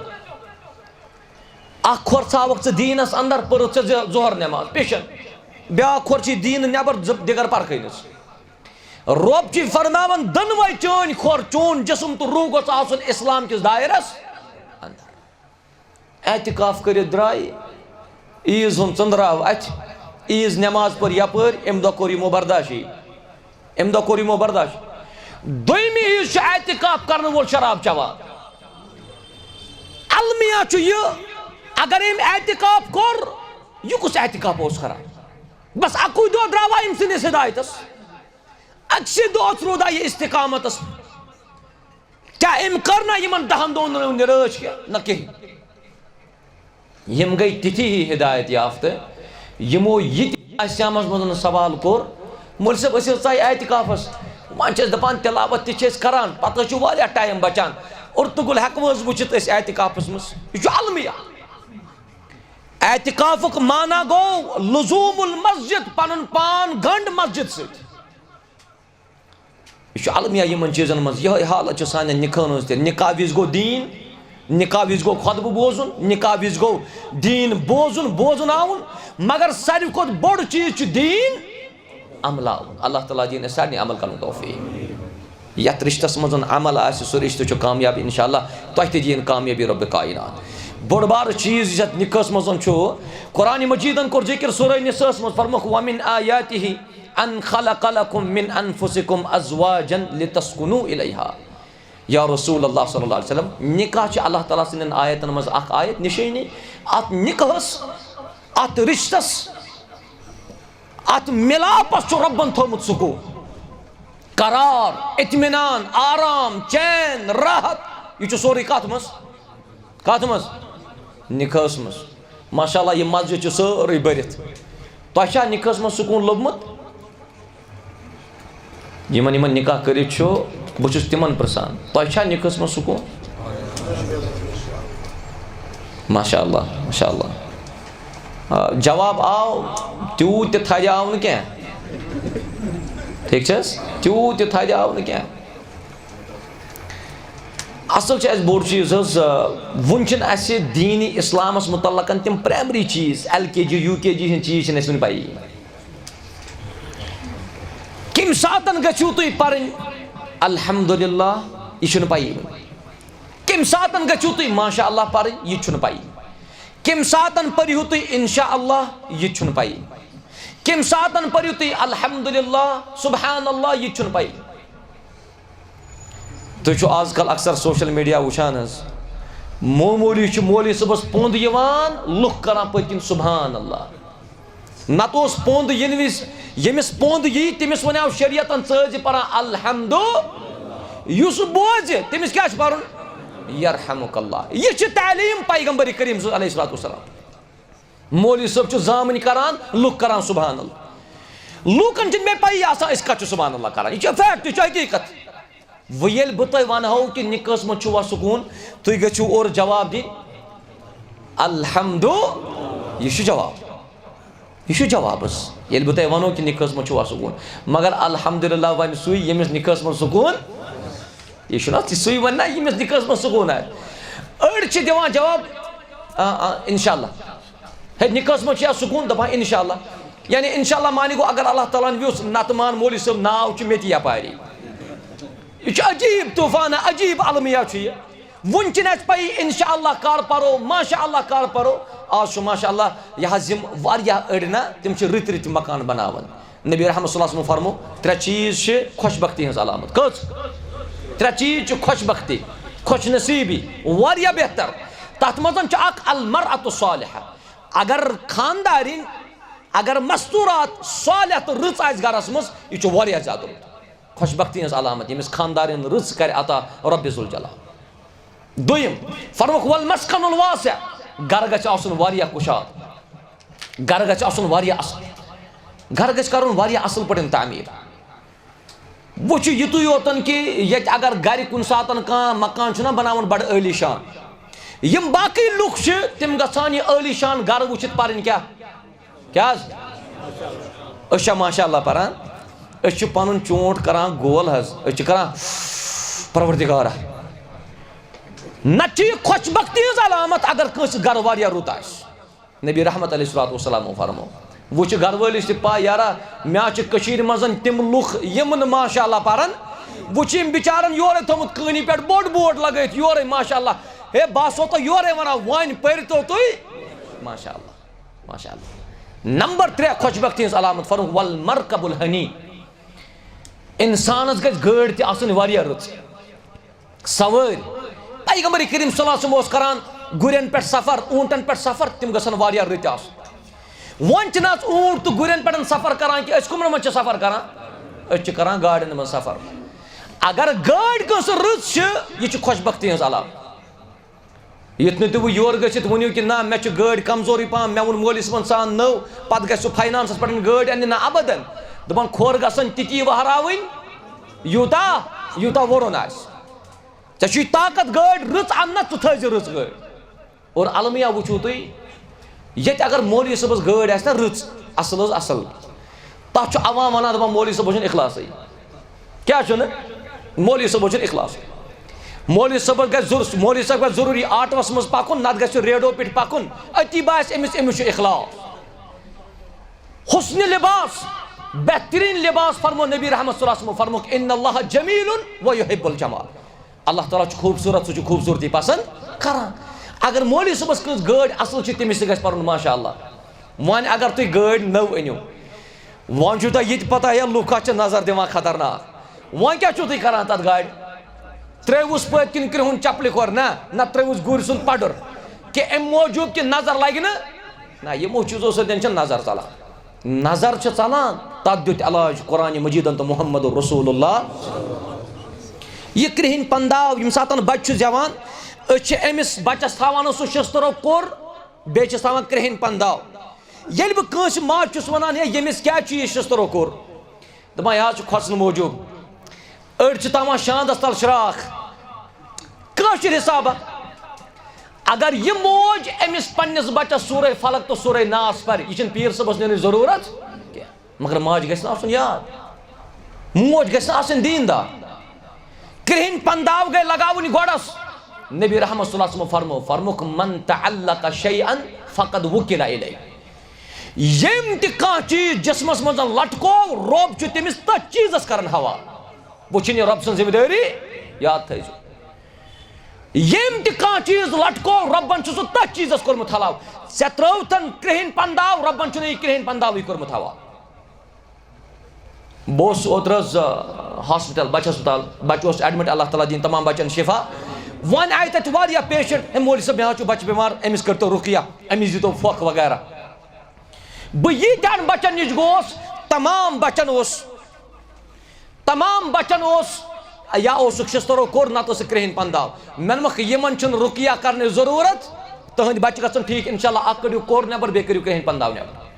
اکھ کھۄر ژھاوکھ ژٕ دیٖنس اندر، پٔرٕتھ ژےٚ ظ-، ظہر نٮ۪ماز، پیشن۔ بیٛاکھ کھۄر چھِ دیٖنہٕ نٮ۪بر، زٕ دِگر پرکھٕے نہٕ ژٕ۔ رۄب چھِ فرماوان، دۄنوَے چٲنۍ کھۄر، چون جسم تہٕ روح گوٚژھ آسُن اسلام کِس دایرس اندر۔ اعتکاف کٔرِتھ درٛاے، عیٖذ ہُنٛد ژٔنٛدراو اَتھِ، عیٖذ نٮ۪ماز پٔر یپٲرۍ، اَمہِ دۄہ کوٚر یِمو برداشٕے۔ اَمہِ دۄہ کوٚر یِمو برداش۔ دوٚیمہِ عیٖذ چھُ اعتکاف کرن وول شراب چٮ۪وان۔ المیہ چھُ یہِ، اگر أمۍ اعتکاف کوٚر، یہِ کُس اعتکاف اوس کران؟ بس اَکُے دۄہ درٛاوا أمۍ سٕنٛدِس ہدایتس، أکسٕے دۄہس روٗدا یہِ استقامتس۔ کیٛاہ أمۍ کٔر نہ یِمن دَہن دۄہن رٲچھ کینٛہہ؟ نہ کِہیٖنۍ۔ یِم گٔے تِتھی ہی ہدایت یافتہٕ، یِمو یہِ تہِ آسیامس منٛز سوال کوٚر، "مولوی صٲب، أسۍ حظ ژاے اعتکافس، وۄنۍ چھِ أسۍ دپان تلاوت تہِ چھِ أسۍ کران، پتہٕ حظ چھُ واریاہ ٹایم بچان، ارطغرل ہٮ۪کو حظ وٕچھِتھ أسۍ اعتکافس منٛز؟" یہِ چھُ المیہ۔ اعتکافُک معنی گوٚو لزوم المسجد، پنُن پان گنٛڈ مسجد سۭتۍ۔ یہِ چھُ المیہ یِمن چیٖزن منٛز۔ یِہوٚے حالت چھِ سانٮ۪ن نِکاحن ہٕنٛز تہِ۔ نِکاح وِزِ گوٚو دیٖن، نِکاح وِزِ گوٚو خۄطبہٕ بوزُن، نِکاح وِزِ گوٚو دیٖن بوزُن، بوزُناوُن، مگر ساروی کھۄتہٕ بوٚڑ چیٖز چھُ دیٖن عملاوُن۔ اللہ تعالیٰ دِیِن اَسہِ سارنٕے عمل کرنُک توفیٖق۔ یَتھ رِشتَس منٛز عمل آسہِ، سُہ رِشتہٕ چھُ کامیاب اِنشاءاللہ۔ تۄہہِ تہِ دِیِن کامیٲبی رۄبِ کائنات۔ بوٚڑ بارٕ چیٖز یُس یَتھ نِکاحَس منٛز چھُ، قرآنِ مجیٖدَن کوٚر ذِکِر سورہ نِساءَس منٛز، فرمووُکھ، "وَمِنْ آیَاتِهِ ان خلق لکم من انفسکم ازواجا لتسکنوا الیہا۔" یا رسول اللہ صلی اللہ علیہ وسلم، نکاح چھِ اللہ تعالیٰ سٕنٛدٮ۪ن آیتن منٛز اکھ آیت نشٲنی۔ اتھ نکاحس، اتھ رشتس، اتھ ملاپس چھُ رۄبن تھوٚومُت سکوٗن، قرار، اطمینان، آرام، چین، راحت۔ یہِ چھُ سورُے کتھ منٛز؟ کتھ منٛز؟ نِکاحس منٛز۔ ماشاءاللہ، یہِ مسجد چھِ سٲرٕے بٔرِتھ۔ تۄہہِ چھا نِکاحس منٛز سکوٗن لوٚبمُت؟ یِمن، یِمن نِکاح کٔرِتھ چھُ، بہٕ چھُس تِمن پرٛژھان، تۄہہِ چھا نِکاحس منٛز سکوٗن؟ ماشاءاللہ، ماشاءاللہ۔ آ، جواب آو، تیوٗت تہِ تھدِ آو نہٕ کینٛہہ۔ ٹھیٖک چھِ حظ؟ تیوٗت تہِ تھدِ آو نہٕ کینٛہہ۔ اصل چھُ اَسہِ بوٚڑ چیٖز حظ، آ، وُنہِ چھِنہٕ اَسہِ دیٖنِ اِسلامَس مُتعلقَن تِم پرٛایمری چیٖز، ایل کے جی، یوٗ کے جی ہِنٛدۍ چیٖز چھِنہٕ اَسہِ وُنہِ پَیی۔ کَمہِ ساتَن گٔژھِو تُہۍ پَرٕنۍ الحمدللہ، یہِ چھُنہٕ پَیی وُنہِ۔ کَمہِ ساتَن گٔژھِو تُہۍ ماشاء اللہ پَرٕنۍ، یہِ تہِ چھُنہٕ پَیی۔ کَمہِ ساتَن پٔرِو تُہۍ انشاء اللہ، یہِ تہِ چھُنہٕ پَیی۔ کَمہِ ساتَن پٔرِو تُہۍ الحمدللہ، سبحان اللہ، یہِ تہِ چھُنہٕ پَیی۔ تُہۍ چھِو آز کل اکثر سوشل میڈیا وٕچھان حظ، معموٗلی چھُ مولوی صٲبس پوٚنٛد یِوان، لُکھ کران پٔتۍ کِنۍ سبحان اللہ۔ نتہٕ اوس پوٚنٛد یِنہٕ وِزِ، ییٚمِس پوٚنٛد یی، تٔمِس ونیو شریعتن، "ژٕ ٲسۍ زِ پران الحمدُ"، یُس بوزِ، تٔمِس کیٛاہ چھُ پرُن؟ یرحمک اللہ۔ یہِ چھِ تعلیٖم پیغمبر کریم صلی اللہ علیہ وسلم۔ مولوی صٲب چھُ زامٕنۍ کران، لُکھ کران سبحان اللہ۔ لوٗکن چھِنہٕ مےٚ پَیی آسان أسۍ کَتھ چھِ سبحان اللہ کران۔ یہِ چھِ فیکٹ، یہِ چھِ حقیٖقت۔ وۄنۍ ییٚلہِ بہٕ تۄہہِ وَنہو کہِ نِکاحس منٛز چھُوا سکوٗن، تُہۍ گٔژھِو اورٕ جواب دِنۍ، الحمدُ، یہِ چھُ جواب۔ یہِ چھُ جواب حظ۔ ییٚلہِ بہٕ تۄہہِ وَنو کہِ نِکاحس منٛز چھُوا سکوٗن، مگر الحمدللہ وَنہِ سُے، ییٚمِس نِکاحس منٛز سکوٗن یہِ چھُنہ سُے وَنہِ نہ، ییٚمِس نِکاحس منٛز سکوٗن آسہِ۔ أڑۍ چھِ دِوان جواب، آ، آ، انشاءاللہ۔ ہے، نِکاحس منٛز چھُ یا سکوٗن دَپان انشاءاللہ۔ یعنی انشاءاللہ معنی گوٚو، اگر اللہ تعالیٰ ہن ویوٚژھ، نتہٕ مان مولوی صٲب ناو چھُ مےٚ تہِ یپاری۔ یہِ چھُ عجیٖب طوٗفانہ، عجیٖب المیہ چھُ یہِ۔ وُنہِ چھِنہٕ اَسہِ پَیی، اِنشاء اللہ کر پَرو، ماشاء اللہ کر پَرو۔ آز چھُ ماشاء اللہ یہِ حظ یِم واریاہ أڑۍ نہ، تِم چھِ رٕتۍ رٕتۍ مکان بَناوان۔ نبی رحمت صلی اللہ علیہ وسلم فرمو، ترٛےٚ چیٖز چھِ خۄش بختی ہٕنٛز علامت۔ کٔژ؟ ترٛےٚ چیٖز چھِ خۄش بختی، خۄش نصیٖبی، واریاہ بہتر۔ تَتھ منٛز چھُ اَکھ المرأة الصالحة۔ اگر خاندارِنۍ، اگر مستوٗرات صالح تہٕ رٕژ آسہِ گَرَس منٛز، یہِ چھُ واریاہ زیادٕ رُت۔ خۄش بختی ہٕنٛز علامت، ییٚمِس خاندارِنۍ رٕژ کَرِ عطا رۄبِ ذوالجلال۔ دوٚیِم، فرموکھ، والمسکن الواسع، گرٕ گژھِ آسُن واریاہ کُشاد، گرٕ گژھِ آسُن واریاہ اصل، گرٕ گژھِ کرُن واریاہ اصل پٲٹھۍ تعمیٖر۔ وۄنۍ چھُ یِتُے یوتن کہِ ییٚتہِ اگر گرِ کُنہِ ساتن کانٛہہ مکان چھُنہ بناوان بڑٕ عٲلی شان، یِم باقٕے لُکھ چھِ تِم گژھان یہِ عٲلی شان گرٕ وٕچھِتھ پرٕنۍ کیٛاہ؟ کیٛاہ حظ؟ أسۍ چھا ماشاء اللہ پران؟ أسۍ چھِ پنُن چونٛٹھ کران گول حظ، أسۍ چھِ کران پروردگارا۔ نتہٕ چھِ یہِ خۄش بختی ہٕنٛز علامت اگر کٲنٛسہِ گرٕ واریاہ رُت آسہِ۔ نبی رحمت علیہ الصلوۃ والسلام فرمو، وۄنۍ چھِ گرٕ وٲلِس تہِ پاے، یارا، مےٚ چھِ کٔشیٖرِ منٛز تِم لُکھ یِم نہٕ ماشاء اللہ پران۔ وۄنۍ چھِ یِم بِچارن یورے تھوٚمُت کٲنی پٮ۪ٹھ بوٚڑ بورڈ لگٲیِتھ، یورے ماشاء اللہ۔ ہے، بہٕ آسو تۄہہِ یورے ونان، وۄنۍ پٔرۍتو تُہۍ۔ ماشاء اللہ، ماشاء اللہ۔ نمبر ترٛےٚ خۄش بختی ہٕنٛز علامت فرمووُکھ، والمرکب الہنی۔ انسانس گژھِ گٲڑۍ تہِ آسٕنۍ واریاہ رٕژ، سوٲرۍ۔ پیغمبر کریم صلی اللہ علیہ وسلم اوس کران گُرٮ۪ن پٮ۪ٹھ سفر، اوٗنٹن پٮ۪ٹھ سفر، تِم گژھن واریاہ رٕتۍ آسٕنۍ۔ وۄنۍ چھِنہٕ آز اوٗنٹ تہٕ گُرٮ۪ن پٮ۪ٹھ سفر کران کینٛہہ، أسۍ کٕمن منٛز چھِ سفر کران؟ أسۍ چھِ کران گاڑٮ۪ن منٛز سفر۔ اگر گٲڑۍ کٲنٛسہِ رٕژ چھِ، یہِ چھِ خۄش بختی ہٕنٛز علامت۔ یُتھ نہٕ تُہۍ وۄنۍ یورٕ گٔژھِتھ ؤنِو کہِ نہ، مےٚ چھِ گٲڑۍ کمزورٕے پہم، مےٚ ووٚن مولوی صٲبن ژٕ اَن نٔو، پتہٕ گژھِ سُہ فاینانسس پٮ۪ٹھ گٲڑۍ اَننہِ۔ نہ، ابدن۔ دپان کھۄر گژھن تِتی وہراوٕنۍ، یوٗتاہ، یوٗتاہ وُرُن آسہِ۔ ژےٚ چھُے طاقت گٲڑۍ رٕژ اَننس، ژٕ تھٲیزِ رٕژ گٲڑۍ۔ اور المیہ وٕچھِو تُہۍ، ییٚتہِ اگر مولوی صٲبس گٲڑۍ آسہِ نہ رٕژ، اصل حظ اصل، تتھ چھُ عوام ونان، دپان، مولوی صٲبس چھُنہٕ اخلاصٕے۔ کیٛاہ چھُنہٕ؟ مولوی صٲبس چھُنہٕ اخلاصٕے۔ مولوی صٲبس گژھِ ضرور-، مولوی صٲب گژھِ ضروٗری آٹوس منٛز پکُن، نتہٕ گژھِ ریڈو پٮ۪ٹھ پکُن، أتی باسہِ أمِس، أمِس چھُ اخلاص۔ حسن لباس، بہترین لباس، فرمو نبی رحمت صلی اللہ علیہ وسلم، فرموکھ، ان اللہ جمیل و یحب الجمال۔ اللہ تعالیٰ چھُ خوٗبصوٗرت، سُہ چھُ خوٗبصوٗرتی پسنٛد کران۔ اگر مولوی صٲبس کٲنٛسہِ گٲڑۍ اصل چھِ، تٔمِس تہِ گژھِ پرُن ماشاء اللہ۔ وۄنۍ اگر تُہۍ گٲڑۍ نٔو أنِو، وۄنۍ چھُو تۄہہِ یہِ تہِ پتہ، یا لُکھ کتھ چھِ نظر دِوان خطرناک۔ وۄنۍ کیٛاہ چھُو تُہۍ کران تتھ گاڑِ؟ ترٛٲوِوُس پٔتۍ کِنۍ کرٛہُن چپلہِ کھۄر، نہ، نہ ترٛٲوِوُس گُرۍ سُنٛد پڈُر، کہِ امہِ موٗجوٗب کہِ نظر لگہِ نہٕ۔ نہ، یِمو چیٖزو سۭتۍ چھِ نظر ژلان۔ نظر چھِ ژلان، تتھ دیُت علاج قرآن مجیدن تہٕ محمد رسول اللہ۔ یہِ کرٛہِنۍ پنداو، ییٚمہِ ساتہٕ بچہٕ چھُ زٮ۪وان، أسۍ چھِ أمِس بچس تھاوان سُہ شستٕرو کوٚر، بیٚیہِ چھِس تھاوان کرٛہِنۍ پنداو۔ ییٚلہِ بہٕ کٲنٛسہِ ماجہِ چھُس ونان، ہے، ییٚمِس کیٛازِ چھُ یہِ شستٕرو کوٚر؟ دپان، یہِ حظ چھُ کھۄژنہٕ موٗجوٗب۔ أڑۍ چھِ تھاوان شاندس تل شراکھ۔ کٲشِر حسابہ، اگر یہِ موج أمِس پننِس بچس سورہ فلق تہٕ سورہ ناس پرِ، یہِ چھِنہٕ پیٖر صٲبس نِنٕچ ضروٗرت کینٛہہ۔ مگر ماجہِ گژھِ نہٕ آسُن یاد، موج گژھِ نہٕ آسٕنۍ دیٖندار۔ کرٛہِنۍ پنداو گٔے لگاوٕنۍ گۄڈس۔ نبی رحمت صلی اللہ علیہ وسلم فرمو، فرموکھ، من تعلق شیئا فقد وکل الیہ۔ ییٚمۍ تہِ کانٛہہ چیٖز جسمس منٛز لٹکو، رۄب چھُ تٔمِس تٔتھۍ چیٖزس کران حوالہٕ۔ وۄنۍ چھِنہٕ یہِ رۄب سٕنٛز ذمہٕ دٲری، یاد تھٲیزیو۔ ییٚمۍ تہِ کانٛہہ چیٖز لٹکو، رۄبن چھُ سُہ تٔتھۍ چیٖزس کوٚرمُت حوالہٕ۔ ژےٚ ترٛٲوتھن کرٛہِنۍ پنداو، رۄبن چھُنہٕ یہِ کرٛہِنۍ پنداوٕے کوٚرمُت حوالہٕ۔ بہٕ اوسُس اوترٕ حظ، آ، ہاسپٹل، بچہٕ ہسپتال، بچہٕ اوس ایڈمٹ، اللہ تعالیٰ دِیِن تمام بچن شفا۔ وۄنۍ آیہِ تتہِ واریاہ پیشنٹ، "ہے مولوی صٲب، مےٚ حظ چھُ بچہٕ بٮ۪مار، أمِس کٔرۍتو رُقیہ، أمِس دیٖتو پھۄکھ وغیرہ۔" بہٕ ییٖتیٛاہن بچن نِش گوس، تمام بچن اوس، تمام بچن اوس، یا اوسُکھ شسترو کوٚر، نتہٕ اوسُکھ کرٛہِنۍ پنداو۔ مےٚ دوٚپمکھ، یِمن چھُنہٕ رُقیہ کرنٕچ ضروٗرت، تُہنٛدۍ بچہٕ گژھن ٹھیٖک، انشاءاللہ۔ اکھ کٔڑِو کوٚر نٮ۪بر، بیٚیہِ کٔرِو کرٛہِنۍ پنداو نٮ۪بر۔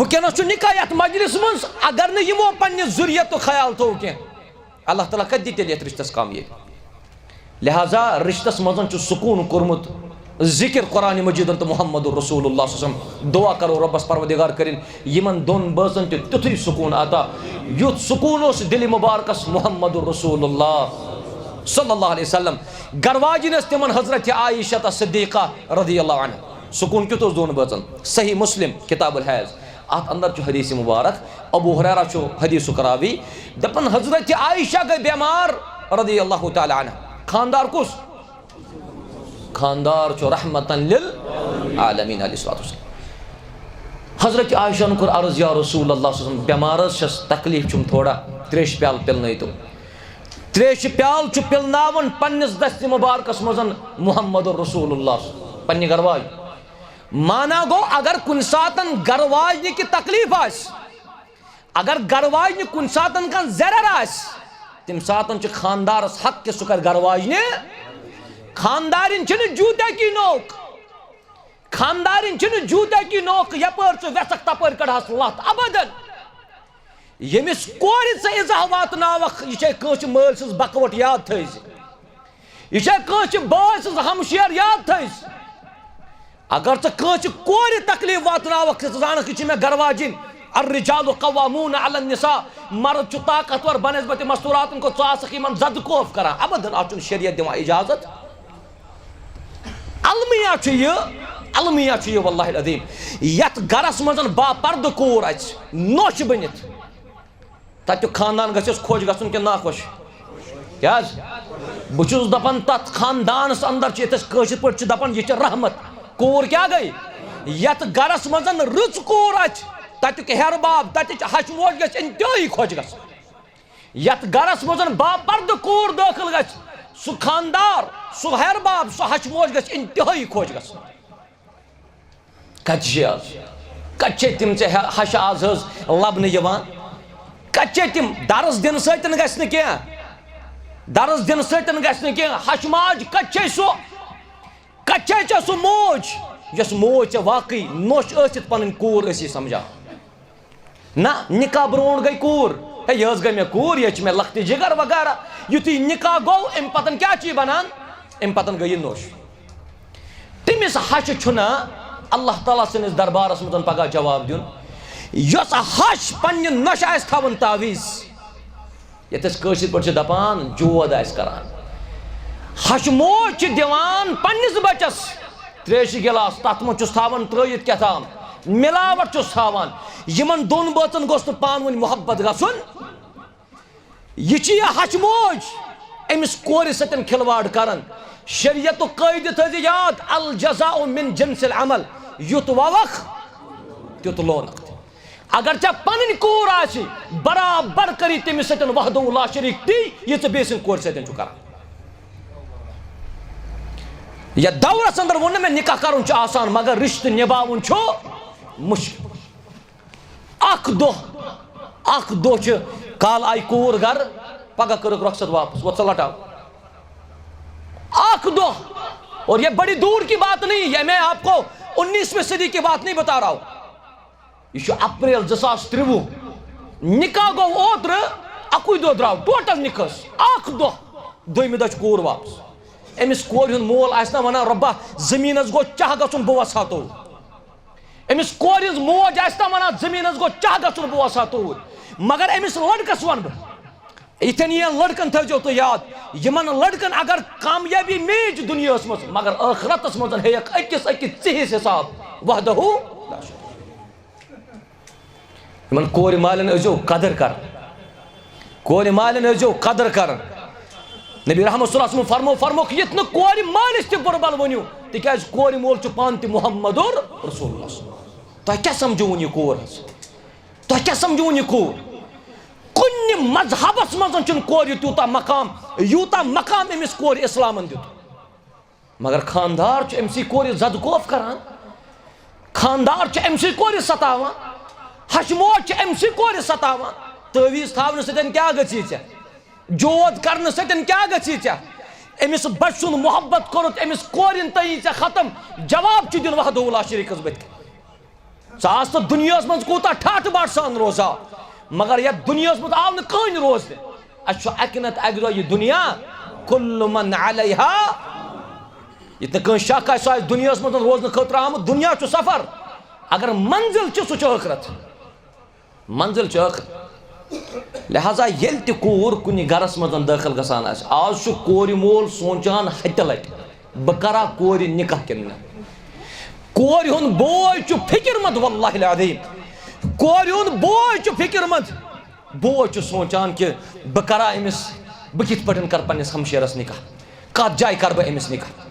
وٕنکیٚنس چھُ نکاح یتھ مجلس منٛز، اگر نہٕ یِمو پننہِ ذُریتُک خیال تھوو کینٛہہ، اللہ تعالیٰ کتہِ دِیہِ تیٚلہِ یتھ رشتس کامیٲبی؟ لہذا رشتس منٛز چھُ سکوٗن کوٚرمُت ذکر قرآن مجیدن تہٕ محمد رسول اللہ صلی اللہ علیہ وسلم۔ دعا کرو رۄبس پروردگار کٔرِن یِمن دۄن بٲژن تہِ تیُتھُے سکوٗن عطا، یُتھ سکوٗن اوس دِلہِ مبارکس محمد رسول اللہ صلی اللہ علیہ وسلم۔ گرواجِنۍ ٲس تِمن حضرت عائشہ صدیقہ رضی اللہ عنہ۔ سکوٗن کیُتھ اوس دۄن بٲژن؟ صحیح مسلم، کتاب الحیض، اتھ اندر چھُ حدیث مبارک، ابو ہریرہ چھُ حدیثُک راوی، دپان حضرت عائشہ گٔے بٮ۪مار رضی اللہ تعالیٰ عنہ۔ خاندار کُس؟ خاندار چھُ رحمتن للعالمین علیہ الصلوۃ والسلام۔ حضرت عائشہ ہن کوٚر عرض، یا رسول اللہ صلی اللہ علیہ وسلم، بٮ۪مار حظ چھَس، تکلیف چھُم تھوڑا، تریشہِ پیالہٕ پِلنٲیتو۔ تریشہِ پیالہٕ چھُ پِلناوان پننِس دستِ مبارکس منٛز محمد رسول اللہ، پننہِ گرواج۔ مانا گوٚو، اگر کُنہِ ساتن گرواجنہِ کہِ تکلیف آسہِ، اگر گرواجنہِ کُنہِ ساتن کانٛہہ زرٮ۪ر آسہِ، تمہِ ساتن چھُ خاندارس حق کہِ سُہ کرِ گرواجنہِ۔ خاندارِنۍ چھِنہٕ جوٗتہ کی نوک، خاندارِنۍ چھِنہٕ جوٗتہ کی نوک، یپٲرۍ ژٕ وٮ۪ژھکھ تپٲرۍ کڑہس لتھ، ابدن۔ ییٚمِس کورِ ژٕ ایزاہ واتناوکھ، یہِ چھے کٲنٛسہِ مٲلۍ سٕنٛز بکوٹ، یاد تھٲیزِ۔ یہِ چھے کٲنٛسہِ بٲے سٕنٛز ہمشیر، یاد تھٲیزِ۔ اگر ژٕ کٲنٛسہِ کورِ تکلیف واتناوکھ، ژٕ زانکھ، یہِ چھِ مےٚ گرواجِنۍ۔ الرجال قوامون علی النساء، مرد چھُ طاقتور بنسبت مستوراتن کھۄتہٕ، ژٕ آسکھ یِمن زدٕ کوف کران۔ ابدن، اتھ چھُنہٕ شریعت دِوان اجازت۔ المیہ چھُ یہِ، المیہ چھُ یہِ، واللہ العظیم، یتھ گرس منٛز باپردٕ کوٗر اژِ نوش بٔنِتھ، تتیُک خاندان گژھٮ۪س خۄش گژھُن کِنہٕ ناخۄش؟ کیٛاہ حظ؟ بہٕ چھُس دپان، تتھ خاندانس اندر چھِ، یتھ أسۍ کٲشِر پٲٹھۍ چھِ دپان، یہِ چھِ رحمت۔ کوٗر کیٛاہ گٔے؟ یتھ گرس منٛز رٕژ کوٗر اژِ، تتیُک ہیرٕ باب، تتِچ ہشہِ موج گژھِ انتہٲیی خۄش گژھُن۔ یتھ گرس منٛز باپردٕ کوٗر دٲخل گژھِ، سُہ خاندار، سُہ ہیرٕ باب، سُہ ہشہِ موج گژھِ انتہٲیی خۄش گژھُن۔ کتہِ چھِ آز؟ کتہِ چھِ تِم ژےٚ ہہ-، ہشہِ آز حظ لبنہٕ یِوان؟ کتہِ چھِ تِم؟ درس دِنہٕ سۭتۍ گژھِ نہٕ کینٛہہ، درس دِنہٕ سۭتۍ گژھِ نہٕ کینٛہہ۔ ہشہِ ماج کتہِ چھے سُہ؟ کتہِ چھے ژےٚ سُہ موج، یۄس موج ژےٚ واقعی نوش ٲسِتھ پنٕنۍ کوٗر ٲسی سمجھان؟ نہ، نکاح برونٛٹھ گٔے کوٗر، ہے، یہِ حظ گٔے مےٚ کوٗر، یہِ حظ چھِ مےٚ لۄکٹہِ جگر وغیرہ۔ یُتھُے نکاح گوٚو، اَمہِ پتہٕ کیٛاہ چھُ یہِ بنان؟ اَمہِ پتہٕ گٔے یہِ نوٚش۔ تٔمِس ہشہِ چھُنہ اللہ تعالیٰ سٕنٛدِس دربارس منٛز پگاہ جواب دیُن، یۄس ہش پننہِ نۄشہِ آسہِ تھاوان تعویٖذ۔ یتھ أسۍ کٲشِر پٲٹھۍ چھِ دپان، جود آسہِ کران۔ ہشہِ موج چھِ دِوان پننِس بچس تریشہِ گِلاس، تتھ منٛز چھُس تھاوان ترٲیِتھ کیٛاہ تام، ملاوٹ چھُس تھاوان۔ یِمن دۄن بٲژن گوٚژھ نہٕ پانہٕ ؤنۍ محبت گژھُن۔ یہِ چھِ یہِ ہشہِ موج أمِس کورِ سۭتۍ کھلواڑ کران۔ شریعتُک قٲعدٕ تھٲیزِ یاد، الجزاء من جنس العمل، یُتھ ووکھ تیُتھ لونکھ۔ اگر ژےٚ پنٕنۍ کوٗر آسہِ، برابر کری تٔمِس سۭتۍ وحدہ لا شریک تی، یہِ ژٕ بیٚیہِ سٕنٛدِ کورِ سۭتۍ چھُ کران۔ یتھ دورس اندر ووٚن نہٕ مےٚ نکاح کرُن چھُ آسان، مگر رشتہٕ نباوُن چھُ مشکل۔ اکھ دۄہ، اکھ دۄہ چھُ، کالہٕ آیہِ کوٗر گرٕ، پگاہ کٔرٕکھ رۄخصت واپس، وۄتھ سا لٹاو۔ اکھ دۄہ، اور یہ بڑی دور کی بات نہیں، یہ میں آپ کو انیسویں صدی کی بات نہیں بتا رہا ہوں۔ یہِ چھُ اپریل زٕ ساس ترٛوُہ۔ نکاح گوٚو اوترٕ، اَکُے دۄہ درٛاو ٹوٹل نکاحس۔ اکھ دۄہ، دوٚیمہِ دۄہ چھِ کوٗر واپس۔ أمِس کورِ ہُنٛد مول آسہِ نا وَنان، "رۄبا، زٔمیٖنَس گوٚو چاہ گژھُن، بہٕ وَسہٕ ہا توٗرۍ۔" أمِس کورِ ہٕنٛز موج آسہِ نا وَنان، "زٔمیٖنَس گوٚو چاہ گژھُن، بہٕ وَسہٕ ہا توٗرۍ۔" مگر أمِس لٔڑکَس وَنہٕ بہٕ، یِتھٮ۪ن یِیَن لٔڑکَن تھٲوزیو تُہۍ یاد، یِمَن لٔڑکَن اگر کامیٲبی میج دُنیاہَس منٛز، مگر ٲخرَتَس منٛز ہیٚیَکھ أکِس أکِس ژِہِس حساب وحدہ۔ یِمَن کورِ مالٮ۪ن ٲسۍزیو قدر کَران، کورِ مالٮ۪ن ٲسۍزیو قدر کَران۔ نبی رحمت صلی اللہ علیہ وسلم فرمو، فرموکھ، یِتھ نہٕ کورِ مٲلِس تہِ بُرٕ بَل ؤنِو، تِکیٛازِ کورِ مول چھُ پانہٕ تہِ محمد رسول اللہ۔ تۄہہِ کیٛاہ سَمجھوُن یہِ کوٗر حظ؟ تۄہہِ کیٛاہ سَمجھوُن یہِ کوٗر؟ کُنہِ مذہبَس منٛز چھُنہٕ کورِ تیوٗتاہ مقام، یوٗتاہ مقام أمِس کورِ اِسلامَن دیُت۔ مگر خاندار چھُ أمۍ سٕے کورِ زدٕ کوف کران، خاندار چھُ أمۍ سٕے کورِ ستاوان، ہشہِ موج چھِ أمۍ سٕے کورِ ستاوان۔ تعویٖذ تھاونہٕ سۭتۍ کیٛاہ گژھی ژےٚ؟ جود کرنہٕ سۭتۍ کیٛاہ گژھی ژےٚ؟ أمِس بچہٕ سُنٛد محبت کوٚرُتھ أمِس کورِ تہٕ یی ژےٚ ختم۔ جواب چھُ دیُن وحدہ لا شریٖکس بٔتھِ۔ ژٕ آس تہٕ دُنیاہَس منٛز کوٗتاہ ٹھاٹھ باٹھ سان روزان، مگر یَتھ دُنیاہَس منٛز آو نہٕ کٕہٕنۍ روزنہِ۔ اَسہِ چھُ اَکہِ نَتہٕ اَکہِ دۄہ یہِ دُنیا، کُلُّ مَنْ عَلَیْہا۔ یہِ تہِ کٲنٛسہِ شک آسہِ، سُہ آسہِ دُنیاہَس منٛز روزنہٕ خٲطرٕ آمُت۔ دُنیا چھُ سفر، اگر منزل چھِ، سُہ چھُ ٲخرت۔ منزل چھِ ٲخرت۔ لہذا ییٚلہِ تہِ کوٗر کُنہِ گرس منٛز دٲخل گژھان آسہِ، آز چھُ کورِ مول سونٛچان ہتہِ لٹہِ، بہٕ کرا کورِ نکاح کِنہٕ نہٕ؟ کورِ ہُنٛد بوے چھُ فکر مند، واللہ العظیم، کورِ ہُنٛد بوے چھُ فکر مند۔ بوے چھُ سونٛچان کہِ بہٕ کرا أمِس، بہٕ کِتھ پٲٹھۍ کرٕ پننِس ہمشیرس نکاح؟ کَتھ جایہِ کَرٕ بہٕ أمِس نِکاح؟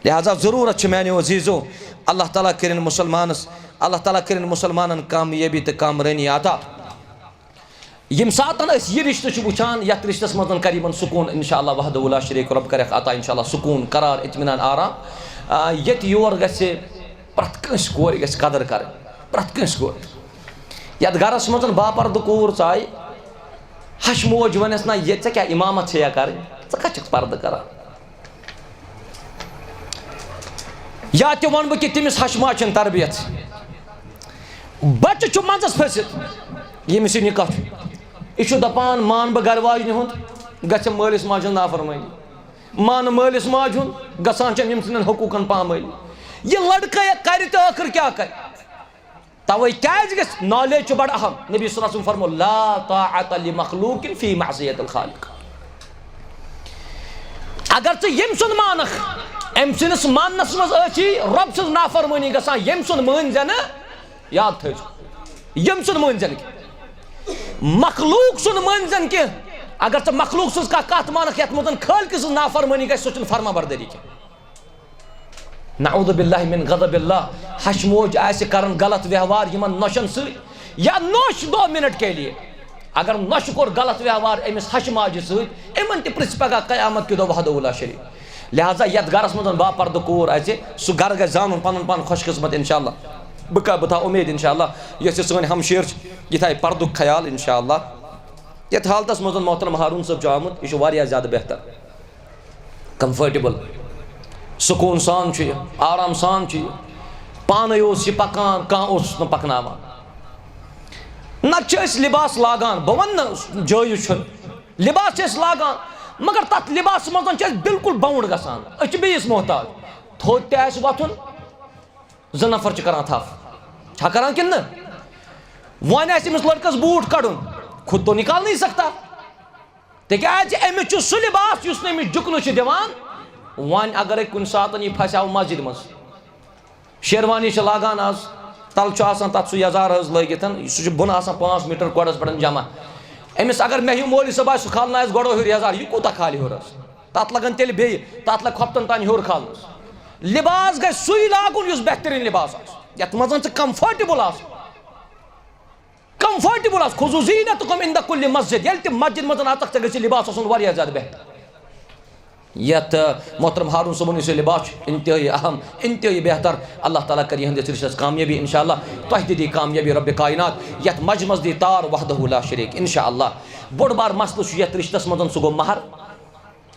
لہذا ضروٗرت چھِ میٛانیو عزیٖزو، اللہ تعالیٰ کٔرِن مُسلمانَس، اللہ تعالیٰ کٔرِن مُسلمانَن کامیٲبی تہٕ کامرٲنی عطا۔ ییٚمہِ ساتَن أسۍ یہِ رِشتہٕ چھِ وٕچھان، یَتھ رِشتَس منٛز کَرِ یِمَن سکوٗن، اِنشاء اللہ وحدہ لا شریٖک رب کَرٮ۪کھ عطا، اِنشاء اللہ سکوٗن، قرار، اطمینان، آرام۔ آ، ییٚتہِ یور گژھِ پرٛٮ۪تھ کٲنٛسہِ کورِ گژھِ قدٕر کَرٕنۍ، پرٛٮ۪تھ کٲنٛسہِ کورِ۔ یَتھ گَرَس منٛز باپردٕ کوٗر ژایہِ، ہَش موج وَنٮ۪س، "نہ، یہِ ژےٚ کیٛاہ اِمامت چھےٚ یا کَرٕنۍ؟ ژٕ کَتہِ چھَکھ پردٕ کَران؟" یا تہِ وَنہٕ بہٕ کہِ تٔمِس ہَش ماجہِ چھَنہٕ تربیت۔ بَچہٕ چھُ منٛزَس پھٔسِتھ، ییٚمِس یہِ نِکاح چھُ، یہِ چھُ دَپان، "مانہٕ بہٕ گَرٕ واجنہِ ہُنٛد، گژھِ مٲلِس ماجہِ ہٕنٛز نافرمٲنی، مانہٕ مٲلِس ماجہِ ہُنٛد، گژھان چھَم ییٚمہِ سٕنٛدٮ۪ن حقوٗقَن پامٲلی۔" یہِ لڑکہٕ کَرِ تہٕ ٲخٕر کیٛاہ کَرِ؟ توے کیازِ گژھِ، نالیج چھُ بڑٕ اہم۔ نبی صلی اللہ علیہ وسلم فرمو، "لا طاعت لمخلوق فی معصیت الخالق۔" اگر ژٕ ییٚمۍ سُنٛد مانکھ، أمۍ سٕنٛدِس ماننس منٛز ٲسی رۄب سٕنٛز نافرمٲنی گژھان، ییٚمۍ سُنٛد مٲنۍ زٮ۪نہٕ، یاد تھٲیزِ، ییٚمۍ سُنٛد مٲنۍ زٮ۪نہٕ کہِ مخلوق سُنٛد مٲنۍ زٮ۪نہٕ کہِ اگر ژٕ مخلوق سٕنٛز کانٛہہ کتھ مانکھ یتھ منٛز خالقہٕ سٕنٛز نافرمٲنی گژھِ، سُہ چھُنہٕ فرما بردٲری کینٛہہ۔ نعوذ باللہ من غضب اللہ۔ ہش موج آسہِ کران غلط ویوہار یِمن نۄشن سۭتۍ یا نۄش دو منٹ کے لیے۔ اگر نۄشہِ کوٚر غلط ویوہار أمِس ہش ماجہِ سۭتۍ، یِمن تہِ پرژھِ پگاہ قیامت کہِ دۄہ وحدہ لا شریک۔ لہذا یتھ گرس منٛز باپردٕ کوٗر آسہِ، سُہ گرٕ گژھِ زانُن پنُن پان خوش قسمت انشاءاللہ۔ بہٕ کا-، بہٕ تھاوٕ اُمید انشاءاللہ، یۄس یہِ سٲنۍ ہمشیر چھِ، یہِ تھایہِ پردُک خیال انشاءاللہ۔ یتھ حالتس منٛز محترم ہارون صٲب چھُ آمُت، یہِ چھُ واریاہ زیادٕ بہتر۔ کمفٲرٹیبل، سکوٗن سان چھُ یہِ، آرام سان چھُ یہِ، پانے اوس یہِ پکان، کانٛہہ اوسُس نہٕ پکناوان۔ نتہٕ چھِ أسۍ لباس لاگان، بہٕ ونہٕ نہٕ جٲیز چھُنہٕ، لباس چھِ أسۍ لاگان، مگر تتھ لباسس منٛز چھِ أسۍ بالکل باؤنڈ گژھان، أسۍ چھِ بیٚیِس محتاج۔ تھوٚد تہِ آسہِ وۄتھُن، زٕ نفر چھِ کران تھپھ، چھا کران کِنہٕ نہٕ؟ وۄنۍ آسہِ أمِس لڑکس بوٗٹھ کڑُن، خود تو نکال نہیں سکتا۔ تِکیٛازِ أمِس چھُ سُہ لباس یُس نہٕ أمِس جُکنہٕ چھُ دِوان۔ وۄنۍ اگرے کُنہِ ساتَن یہِ پھسیو مسجد منٛز، شیروانی چھِ لاگان آز، تَلہٕ چھُ آسان تَتھ سُہ یَزار حظ لٲگِتھ، سُہ چھُ بۄنہٕ آسان پانٛژھ میٖٹر کۄڑَس پٮ۪ٹھ جمع۔ أمِس اگر مےٚ ہیوٗ مولوی صٲب آسہِ، سُہ کھالناوٮ۪س گۄڈٕ ہیوٚر یَزار، یہِ کوٗتاہ کھالہِ ہیوٚر حظ؟ تَتھ لَگَن تیٚلہِ بیٚیہِ، تَتھ لَگہِ خۄفتَن تانۍ ہیوٚر کھالنَس۔ لباس گژھِ سُے لاگُن یُس بہتریٖن لباس آسہِ، یَتھ منٛز ژٕ کمفٲرٹیبل آسکھ۔ کمفٲرٹیبل آسہِ، خُذوٗ زیٖنَتَکُم عِنٛدَ کُلِّ مسجد۔ ییٚلہِ تہِ مسجد منٛز اَژَکھ، ژےٚ گژھِ لباس آسُن واریاہ زیادٕ بہتر۔ یَتھ، آ، محترم ہارون صٲبُن یُس یہِ لباس چھُ، انتہٲیی اہم، انتہٲیی بہتر۔ اللہ تعالیٰ کَرِ یِہنٛدِس رِشتَس کامیٲبی انشاءاللہ۔ تۄہہِ تہِ دی کامیٲبی رب کائنات۔ یَتھ مجمَس دی تار وحدہ لا شریک انشاءاللہ۔ بوٚڑ بار مسلہٕ چھُ یَتھ رِشتَس منٛز، سُہ گوٚو مہر۔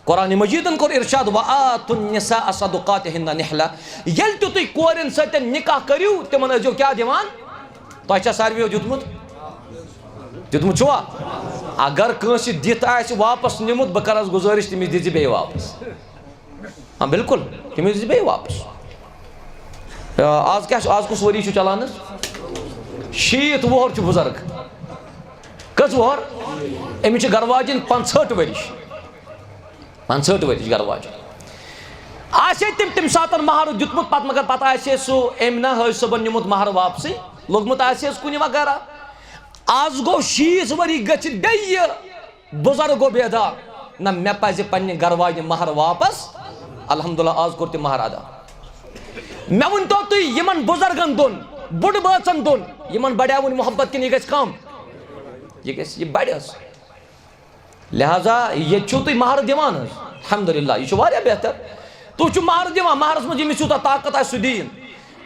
قرآن مجیدن کوٚر ارشاد، "وآتوا النساء صدقاتهن نحلہ"۔ ییٚلہِ تہِ تُہۍ کورٮ۪ن سۭتۍ نکاح کٔرِو، تِمن ٲسۍزیو کیٛاہ دِوان؟ تۄہہِ چھا ساروِیو دیُتمُت؟ دیُتمُت چھُوا؟ اگر کٲنٛسہِ دِتھ آسہِ واپس نیُمُت، بہٕ کرس گُزٲرِش، تٔمِس دِژ بیٚیہِ واپس۔ ہاں، بالکل، تٔمِس دِژ بیٚیہِ واپس۔ آ، آز کیٛاہ چھُ؟ آز کُس ؤری چھُ چلان حظ؟ شیٖتھ وُہُر چھُ بُزرگ۔ کٔژ وُہُر؟ أمِس چھِ گرٕ واجِنۍ پانٛژہٲٹھ ؤرِش۔ پانٛژہٲٹھ ؤرِش گرٕ واجِنۍ۔ آسہِ ہے تٔمۍ تَمہِ ساتہٕ مہر دیُتمُت، پتہٕ مگر پتہٕ آسہِ ہے سُہ أمۍ نہ حٲج صٲبن نیوٗمُت مہر واپسٕے، لوٚگمُت آسہِ ہے سُہ کُنہِ وغٲرہ۔ آز گوٚو شیٖتھ ؤری گٔژھِتھ بیٚیہِ یہِ بُزرگ گوٚو بیدار، نہ مےٚ پزِ پننہِ گرٕ واجنہِ مہر واپس۔ الحمدللہ، آز کوٚر تٔمۍ مہر ادا۔ مےٚ ؤنۍ تو تُہۍ، یِمن بُزرگن دۄن، بُڈٕ بٲژن دۄن، یِمن بڑیٛاوٕنۍ محبت کِنہٕ یہِ گژھِ کم؟ یہِ گژھِ، یہِ بڑِ حظ۔ لہذا ییٚتہِ چھِو تُہۍ مہر دِوان حظ، الحمدللہ، یہِ چھُ واریاہ بہتر۔ تُہۍ چھِو مہر دِوان، مہرس منٛز ییٚمِس یوٗتاہ طاقت آسہِ سُہ دِیِن،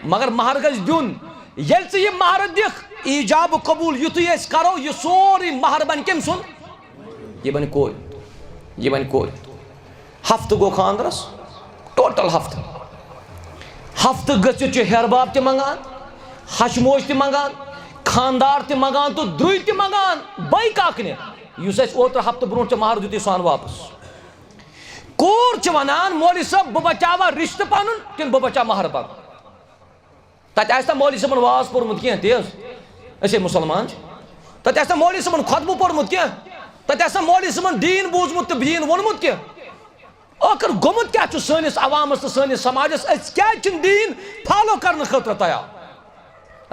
مگر مہر گژھِ دیُن۔ ییٚلہِ ژٕ یہِ مہر دِکھ، ایجاب و قبول یُتھُے أسۍ کرو، یہِ سورُے مہر بنہِ کٔمۍ سُنٛد؟ یہِ بنہِ کورِ، یہِ بنہِ کورِ۔ ہفتہٕ گوٚو خانٛدرس، ٹوٹل ہفتہٕ۔ ہفتہٕ گٔژھِتھ چھُ ہیرٕ باب تہِ منٛگان، ہشہِ موج تہِ منٛگان، خانٛدار تہِ منٛگان تہٕ درُے تہِ منٛگان، بٲے کاکنہِ، یُس اَسہِ اوترٕ ہفتہٕ برونٛٹھ ژےٚ مہر دیُتُے، سُہ اَن واپس۔ کوٗر چھِ وَنان، "مولوی صٲب، بہٕ بچاوا رِشتہٕ پَنُن کِنہٕ بہٕ بچاو مہر پَنُن؟" تَتہِ آسہِ نہ مولوی صٲبَن واز پوٚرمُت کینٛہہ، تی حظ، أسے مُسلمان چھِ۔ تَتہِ آسہِ نہ مولوی صٲبَن خۄطبہٕ پوٚرمُت کینٛہہ، تَتہِ آسہِ نہ مولوی صٲبَن دیٖن بوٗزمُت تہٕ دیٖن ووٚنمُت کینٛہہ۔ ٲخٕر گوٚمُت کیٛاہ چھُ سٲنِس عوامَس تہٕ سٲنِس سماجَس؟ أسۍ کیٛازِ چھِنہٕ دیٖن فالو کرنہٕ خٲطرٕ تیار؟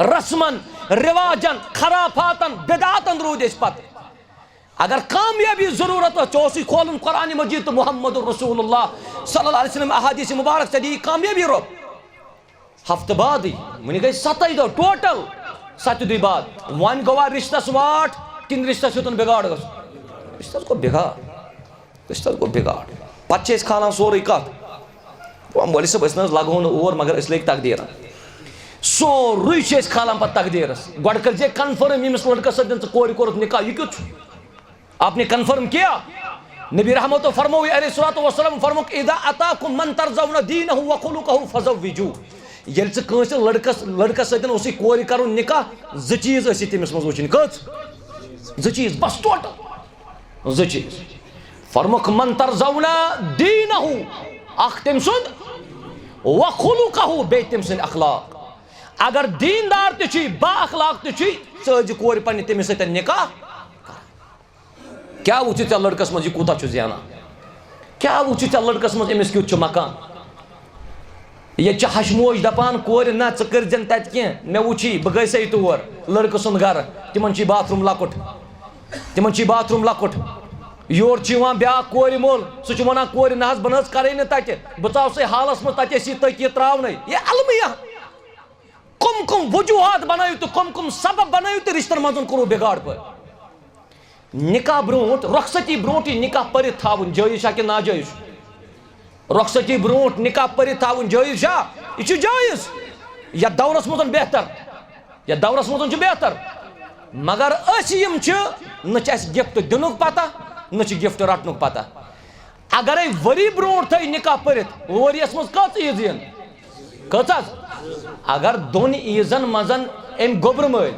رسمن، رواجن، خرافاتن، بدعاتن روٗدۍ أسۍ پتہٕ۔ اگر کامیابی ضروٗرت ٲس، ژےٚ اوسُے کھولُن قرآن مجید تہٕ محمد رسول اللہ صلی اللہ علیہ وسلم احادیث مبارک، ژےٚ دِیی کامیابی رۄب۔ ہفتہٕ بعدٕے، وٕنہِ گٔے ستَے دۄہ ٹوٹل، ستہِ دۄہہِ بعد۔ وۄنۍ گوٚوا رِشتَس واٹھ کِنہٕ رِشتَس ہیوٚتُن بِگاڑ گژھُن؟ رِشتَس گوٚو بِگاڑ، رِشتَس گوٚو بِگاڑ۔ پَتہٕ چھِ أسۍ کھالان سورُے کَتھ، وۄنۍ مولوی صٲب، أسۍ نہ حظ لگہو نہٕ اور، مگر أسۍ لٔگۍ تقدیٖرن۔ سورُے چھِ أسۍ کھالان پتہٕ تقدیٖرس۔ گۄڈٕ کٔرۍ زِ کنفرم، ییٚمِس لڑکس سۭتۍ ژٕ کورِ کوٚرُتھ نکاح، یہِ کیُتھ چھُ؟ آپ نے کنفرم کیا؟ نبی رحمتو فرموو، علیہ الصلوۃ والسلام فرمووُکھ، "اذا اتاکم من ترضون دینہ و خلقہ فزوجوہ۔" ییٚلہِ ژٕ کٲنٛسہِ لڑکس، لڑکس سۭتۍ اوسُے کورِ کرُن نکاح، زٕ چیٖز ٲسۍ تٔمِس منٛز وٕچھِنۍ۔ کٔژ؟ زٕ چیٖز، بس ٹوٹل۔ زٕ چیٖز۔ فرمووُکھ، "من ترضون دینہ"، اکھ تٔمۍ سُنٛد، "و خلقہ"، بیٚیہِ تٔمۍ سٕنٛدۍ اخلاق۔ اگر دیندار تہِ چھُے، با اخلاق تہِ چھُے، ژٕ ٲسۍ زِ کورِ پننہِ تٔمِس سۭتۍ نکاح۔ کیٛاہ وُچھِ ژےٚ لڑکس منٛز، یہِ کوٗتاہ چھُ زینان؟ کیٛاہ وُچھِ ژےٚ لڑکس منٛز، أمِس کیُتھ چھُ مکان؟ ییٚتہِ چھِ ہشہِ موج دپان کورِ، "نہ، ژٕ کٔرۍ زٮ۪ن تتہِ کینٛہہ، مےٚ وُچھی، بہٕ گٔیسے تور لڑکہٕ سُنٛد گرٕ، تِمن چھُے باتھ روٗم لۄکُٹ، تِمن چھُے باتھ روٗم لۄکُٹ۔" یورٕ چھُ یِوان بیٛاکھ کورِ مول، سُہ چھُ ونان کورِ، "نہ حظ، بہٕ نہ حظ کرے نہٕ تتہِ، بہٕ ژاوسے حالس منٛز، تتہِ ٲسی تٔکیہِ ترٛاونَے۔" یہِ المیہ۔ کم کم وجوہات بنٲیِو تہٕ کم کم سبب بنٲیِو تہٕ رشتن منٛز کوٚروٕ بگاڑ پٲدٕ۔ نکاح برونٛٹھ، رخصتی برونٛٹھ یہِ نکاح پٔرِتھ تھاوُن جٲیز چھا کِنہٕ ناجٲیز چھُ؟ رخصتی برونٛٹھ نکاح پٔرِتھ تھاوُن جٲیز چھا؟ یہِ چھُ جٲیز۔ یتھ دورس منٛز بہتر، یتھ دورس منٛز چھُ بہتر۔ مگر أسۍ یِم چھِ، نہ چھِ اَسہِ gift دِنُک پتہ، نہ چھِ gift رٹنُک پتہ۔ اگرے ؤری برونٛٹھ تھٲے نکاح پٔرِتھ، ؤریَس منٛز کٔژ عیٖد یِن؟ کٔژ حظ؟ اگر دۄن عیٖزن منٛز أمۍ گوٚبرٕ مٲلۍ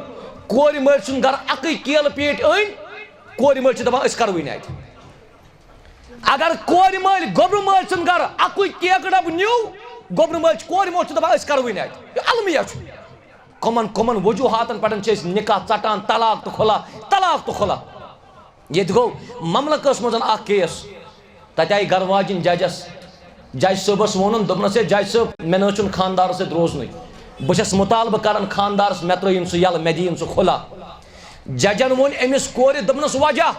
کورِ مٲلۍ سُنٛد گرٕ اَکٕے کیلہٕ پیٖٹۍ أنۍ، کورِ مٲلۍ چھِ دَپان، "أسۍ کَرو وٕنہِ اَتہِ۔" اگر کورِ مٲلۍ گوٚبرٕ مٲلۍ سُنٛد گرٕ اَکُے کیکہٕ ڈَبہٕ نیوٗ، گوٚبرٕ مٲلۍ چھِ، کورِ مول چھِ دَپان، "أسۍ کَرو وٕنہِ اَتہِ۔" یہِ المیہ چھُ۔ کٕمَن کٕمَن وجوٗہاتَن پٮ۪ٹھ چھِ أسۍ نکاح ژَٹان، طلاق تہٕ خلا، طلاق تہٕ خلا۔ ییٚتہِ گوٚو مملکس منٛز اکھ case، تتہِ آیہِ گرٕ واجِنۍ ججس، جج صٲبس ووٚنُن، دوٚپنس، "ہے جج صٲب، مےٚ نہ حظ چھُنہٕ خانٛدارس سۭتۍ روزنُے، بہٕ چھَس مُطالبہٕ کران خانٛدارس، مےٚ ترٲیِن سُہ یَلہٕ، مےٚ دِیِن سُہ خُلا۔" ججن ووٚن أمِس کورِ، دوٚپنس، "وجہ،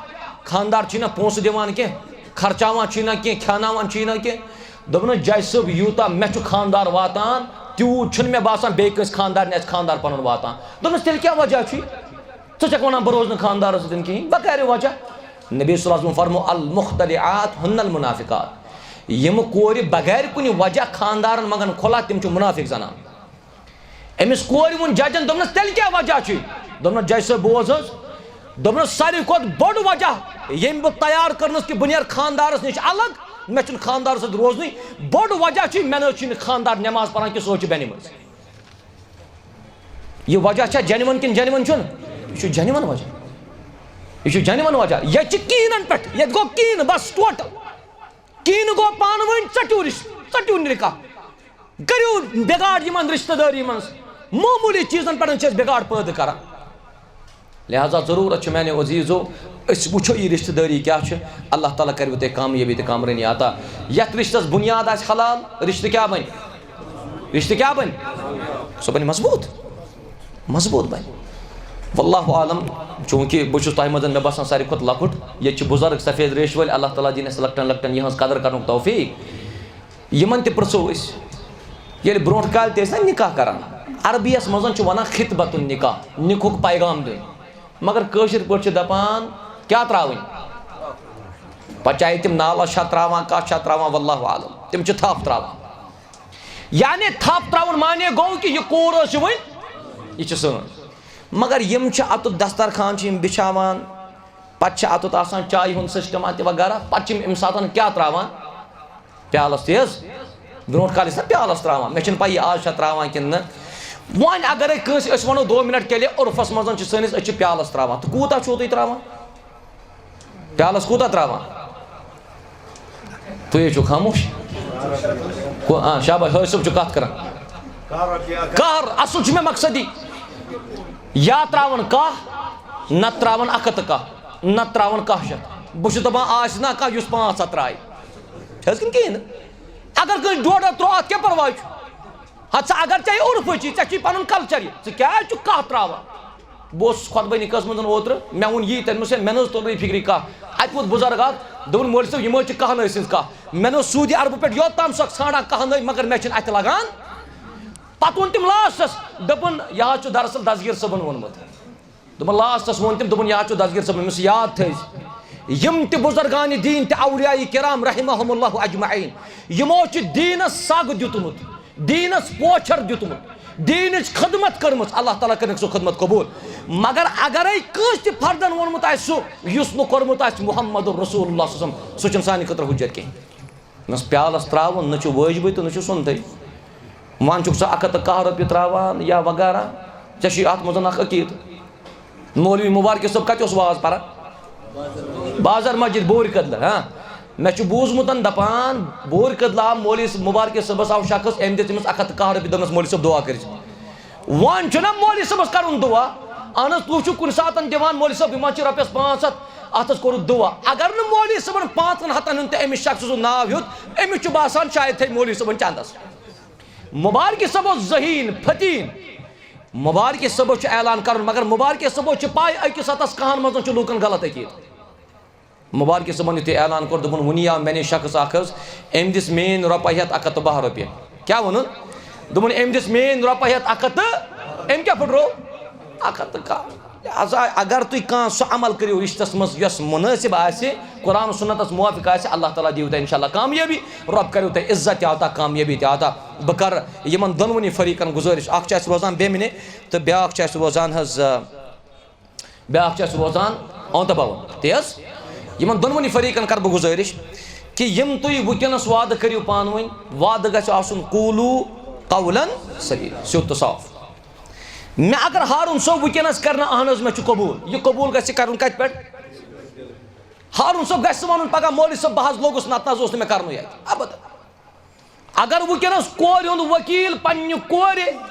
خانٛدار چھُے نہ پونٛسہٕ دِوان کینٛہہ، خرچاوان چھُے نہ کینٛہہ، کھیاناوان چھُے نہ کینٛہہ۔" دوٚپنس، "جج صٲب، یوٗتاہ مےٚ چھُ خانٛدار واتان، تیوٗت چھُنہٕ مےٚ باسان بیٚیہِ کٲنٛسہِ خانٛدارنہِ آسہِ خانٛدار پنُن واتان۔" دوٚپنس، "تیٚلہِ کیٛاہ وجہ چھُے؟" ژٕ چھَکھ وَنان بہٕ روزٕ نہٕ خانٛدارَس سۭتۍ کِہیٖنۍ، بہٕ کَرِ وجہ؟ نبی صلی اللہ علیہ وسلم فرمو، "المختلعات ہن المنافقات"، یِم کورِ بغیر کُنہِ وجہ خانٛدارَن منٛگَن خُلا، تِم چھِ منافق زنان۔ أمِس کورِ ووٚن ججَن، دوٚپنَس، "تیٚلہِ کیٛاہ وجہ چھُے؟" دوٚپنَس، "جج صٲب، بوز حظ"، دوٚپنَس، "ساروی کھۄتہٕ بوٚڑ وجہ، ییٚمۍ بہٕ تیار کٔرنَس کہِ بہٕ نیرٕ خانٛدارَس نِش الگ، مےٚ چھُنہٕ خانٛدارَس سۭتۍ روزنُے، بوٚڑ وجہ چھُے، مےٚ نہ حظ چھُے نہٕ خانٛدار نٮ۪ماز پَران کہِ سُہ حظ چھُ بٮ۪نہِ منٛز۔" یہِ وجہ چھا genuine کِنہٕ genuine چھُنہٕ؟ یہِ چھُ genuine وجہ۔ یہِ چھُ genuine وجہ۔ ییٚتہِ چھِ کِہیٖنَن پٮ۪ٹھ، ییٚتہِ گوٚو کِہیٖنہٕ، بس ٹوٹل۔ کِہیٖنہٕ گوٚو پانہٕ ؤنۍ، ژٔٹِو رِشتہٕ، ژٔٹِو نکاح۔ کٔرِو بِگاڑ یِمَن رِشتہٕ دٲری منٛز۔ معموٗلی چیٖزَن پٮ۪ٹھ چھِ أسۍ بِگاڑ پٲدٕ کران۔ لہذا ضروٗرت چھِ میانیو عزیٖزو، أسۍ وٕچھو یہِ رِشتہٕ دٲری کیٛاہ چھِ۔ اللہ تعالیٰ کَرِوٕ تۄہہِ کامیٲبی تہٕ کامرٲنی عطا۔ یَتھ رِشتَس بُنیاد آسہِ حلال، رِشتہٕ کیٛاہ بَنہِ؟ رِشتہٕ کیٛاہ بَنہِ؟ سُہ بَنہِ مضبوٗط۔ مضبوٗط بَنہِ۔ واللہ عالم، چوٗنٛکہِ بہٕ چھُس تۄہہِ منٛز، مےٚ باسان، ساروی کھۄتہٕ لۄکُٹ۔ ییٚتہِ چھِ بُزرگ سفید ریش وٲلۍ، اللہ تعالیٰ دِنۍ اَسہِ لۄکٹٮ۪ن لۄکٹٮ۪ن یِہٕنٛز قدر کَرنُک توفیٖق۔ یِمن تہِ پرٛژھو أسۍ، ییٚلہِ برونٛٹھ کالہِ تہِ ٲسۍ نا نکاح کران، عربی یس منٛز چھُ ونان خطبۃ النکاح، نکاحُک پیغام دیُن۔ مگر کٲشِر پٲٹھۍ چھِ دپان کیٛاہ ترٛاوٕنۍ؟ پتہٕ چاہے تِم نالس چھا ترٛاوان، کتھ چھا ترٛاوان، واللہ عالم، تِم چھِ تھپھ ترٛاوان۔ یعنی تھپھ ترٛاوُن معنی گوٚو کہِ یہِ کوٗر ٲس یہِ وٕنۍ، یہِ چھِ سٲنۍ۔ مگر یِم چھِ اتُتھ دسترخوان چھِ یِم بِچھاوان، پتہٕ چھِ اتُتھ آسان چایہِ ہُنٛد سسٹم تہِ وغیرہ، پتہٕ چھِ یِم امہِ ساتہٕ کیٛاہ ترٛاوان؟ پیالس تہِ حظ۔ برونٛٹھ کالہِ ٲسۍ نا پیالس ترٛاوان، مےٚ چھَنہٕ پَیی آز چھا ترٛاوان کِنہٕ نہٕ۔ وۄنۍ اگرے کٲنٛسہِ أسۍ وَنو دو منٹ کیٛاہ لے عُرفس منٛز چھِ سٲنِس، أسۍ چھِ پیالس ترٛاوان، تہٕ کوٗتاہ چھُو تُہۍ ترٛاوان؟ پیالس کوٗتاہ ترٛاوان؟ تُہۍ ہے چھِو خاموش۔ کو-، آ، شاباش، حٲج صٲب چھُ کتھ کران۔ قہر، اصل چھُ مےٚ مقصد یی۔ یا ترٛاوان کاہ، نتہٕ ترٛاوان اکھ ہتھ تہٕ کاہ، نتہٕ ترٛاوان کاہ شیٚتھ۔ بہٕ چھُس دپان آسہِ نا کانٛہہ یُس پانٛژھ ہتھ ترٛایہِ۔ چھِ حظ کِنہٕ کِہیٖنۍ نہٕ؟ اگر کٲنٛسہِ ڈۄڈ ہتھ ترٛوو، اتھ کیٛاہ پرواے چھُ؟ ہتہٕ سا اگر ژےٚ یہِ عُرفٕچی، ژےٚ چھُے پنُن culture یہِ، ژٕ کیٛازِ چھُکھ کاہ ترٛاوان؟ بہٕ اوسُس خۄطبہٕ نِکاحس منٛز اوترٕ، مےٚ ووٚن یی تٔمِس، ہے، مےٚ نہٕ حظ توٚر نہٕ یہِ فِکرِ کَتھ۔ اَتہِ ووت بُزرگ اَکھ، دوٚپُن، "مولوی صٲب، یِم حظ چھِ کَہنٲے سٕنٛز کَتھ۔" مےٚ نہٕ حظ سعودی عربہٕ پٮ۪ٹھ یوٚت تام سۄ ژھانٛڈان کَہنٲے، مگر مےٚ چھِنہٕ اَتھِ لَگان۔ پَتہٕ ووٚن تٔمۍ لاسٹَس، دوٚپُن، "یہِ حظ چھُ دراصل دستگیٖر صٲبَن ووٚنمُت۔" دوٚپُن، لاسٹَس ووٚن تٔمۍ، دوٚپُن، "یہِ حظ چھُ دستگیٖر صٲبَن۔" مےٚ ووٚنُس، یاد تھٲیزِ، یِم تہِ بُزرگانِ دیٖن تہِ اولیاء کرام رحمہم اللہ اجمعین، یِمو چھُ دیٖنَس سَگ دیُتمُت، دیٖنَس پوچھر دیُتمُت، دیٖنٕچ خدمت کٔرمٕژ، اللہ تعالیٰ کٔرِنَکھ سُہ خدمت قبوٗل۔ مگر اگرے کٲنٛسہِ تہِ فردن ووٚنمُت آسہِ سُہ، یُس نہٕ کوٚرمُت آسہِ محمد رسول اللہ صلی اللہ علیہ وسلم، سُہ چھُنہٕ سانہِ خٲطرٕ حجت کینٛہہ۔ نہ چھُ پیالس تراوُن، نہ چھُ وٲجبٕے تہٕ نہ چھُ سُنتٕے۔ وۄنۍ چھُکھ ژٕ اَکھ ہَتھ تہٕ کاہ رۄپیہِ تراوان یا وغیرہ، ژےٚ چھُے اَتھ منٛز اَکھ عقیٖدٕ۔ مولوی مبارک صٲب کَتہِ اوس واز پَران؟ بازار مسجد بورِ کدلہٕ، ہاں۔ مےٚ چھُ بوٗزمُت دَپان، بورِ کدلہٕ آو مولوی مبارک صٲبَس آو شخص، أمۍ دِژ أمِس اَکھ ہَتھ تہٕ کاہ رۄپیہِ، دوٚپنَس، "مولوی صٲب، دُعا کٔرِزِ۔" وۄنۍ چھُنہ مولوی صٲبَس کَرُن دُعا؟ اَہن حظ، تُہۍ چھِو کُنہِ ساتَن دِوان، مولوی صٲب، یِمَن چھِ رۄپیَس پانٛژھ ہَتھ، اَتھ حظ کوٚرُکھ دُعا۔ اگر نہٕ مولوی صٲبَن پانٛژَن ہَتَن ہُنٛد تہٕ أمِس شخصہٕ سُنٛد ناو ہیوٚت، أمِس چھُ باسان شاید تھٲے مولوی صٲبَن چَندَس۔ مبارک صٲب اوس ذہیٖن، فطیٖن۔ مبارک صٲبَس چھُ اعلان کَرُن، مگر مبارک صٲبَس چھِ پَے أکِس ہَتَس کَہَن منٛز چھُ لوٗکَن غلط عقیٖدٕ۔ مبارک صٲبن یُتھُے اعلان کوٚر، دوٚپُن، "وُنی آو مےٚ نِش شخص اَکھ حظ، أمۍ دِژ میٛٲنۍ رۄپَے ہٮ۪تھ اَکھ ہَتھ تہٕ باہ رۄپیہِ۔" کیٛاہ ووٚنُن؟ دوٚپُن، "أمۍ دِژ میٛٲنۍ رۄپَے ہٮ۪تھ اَکھ ہَتھ تہٕ"، أمۍ کیٛاہ پھٕٹرو؟ اَکھ ہَتھ تہٕ کاہ۔ لہذا اگر تُہۍ کانٛہہ سُہ عمل کٔرِو رِشتَس منٛز یۄس مُنٲسِب آسہِ، قرآن و سُنتَس موافق آسہِ، اللہ تعالیٰ دِیِو تۄہہِ اِنشاءاللہ کامیٲبی، رۄب کَریو تۄہہِ عزت تہِ عطا، کامیٲبی تہِ عطا۔ بہٕ کَرٕ یِمَن دۄنوٕنی فریٖقَن گُزٲرِش، اَکھ چھُ اَسہِ روزان بیمنہِ تہٕ بیٛاکھ چھُ اَسہِ روزان حظ، آ، بیٛاکھ چھُ اَسہِ روزان اونتہٕ بَوُن۔ تی حظ؟ یِمَن دۄنوٕنی فریٖقَن کَرٕ بہٕ گُزٲرِش کہِ یِم تُہۍ وٕنکیٚنَس وعدٕ کٔرِو پانہٕ ؤنۍ، وعدٕ گژھِ آسُن قولو قولاً سدیٖدا، سیوٚد تہٕ صاف۔ مےٚ اگر ہارون صٲب وٕنکیٚنَس کَرِ نہٕ اہن حظ مےٚ چھُ قبوٗل، یہِ قبوٗل گژھِ کَرُن کَتہِ پٮ۪ٹھ؟ ہارون صٲب گژھِ نہٕ وَنُن پَگاہ، "مولوی صٲب، بہٕ حظ لوٚگُس، نَتہٕ نہ حظ اوس نہٕ مےٚ کَرنُے اَتہِ۔" اَبَداً۔ اگر وٕنکیٚنَس کورِ ہُنٛد ؤکیٖل پنٛنہِ کورِ،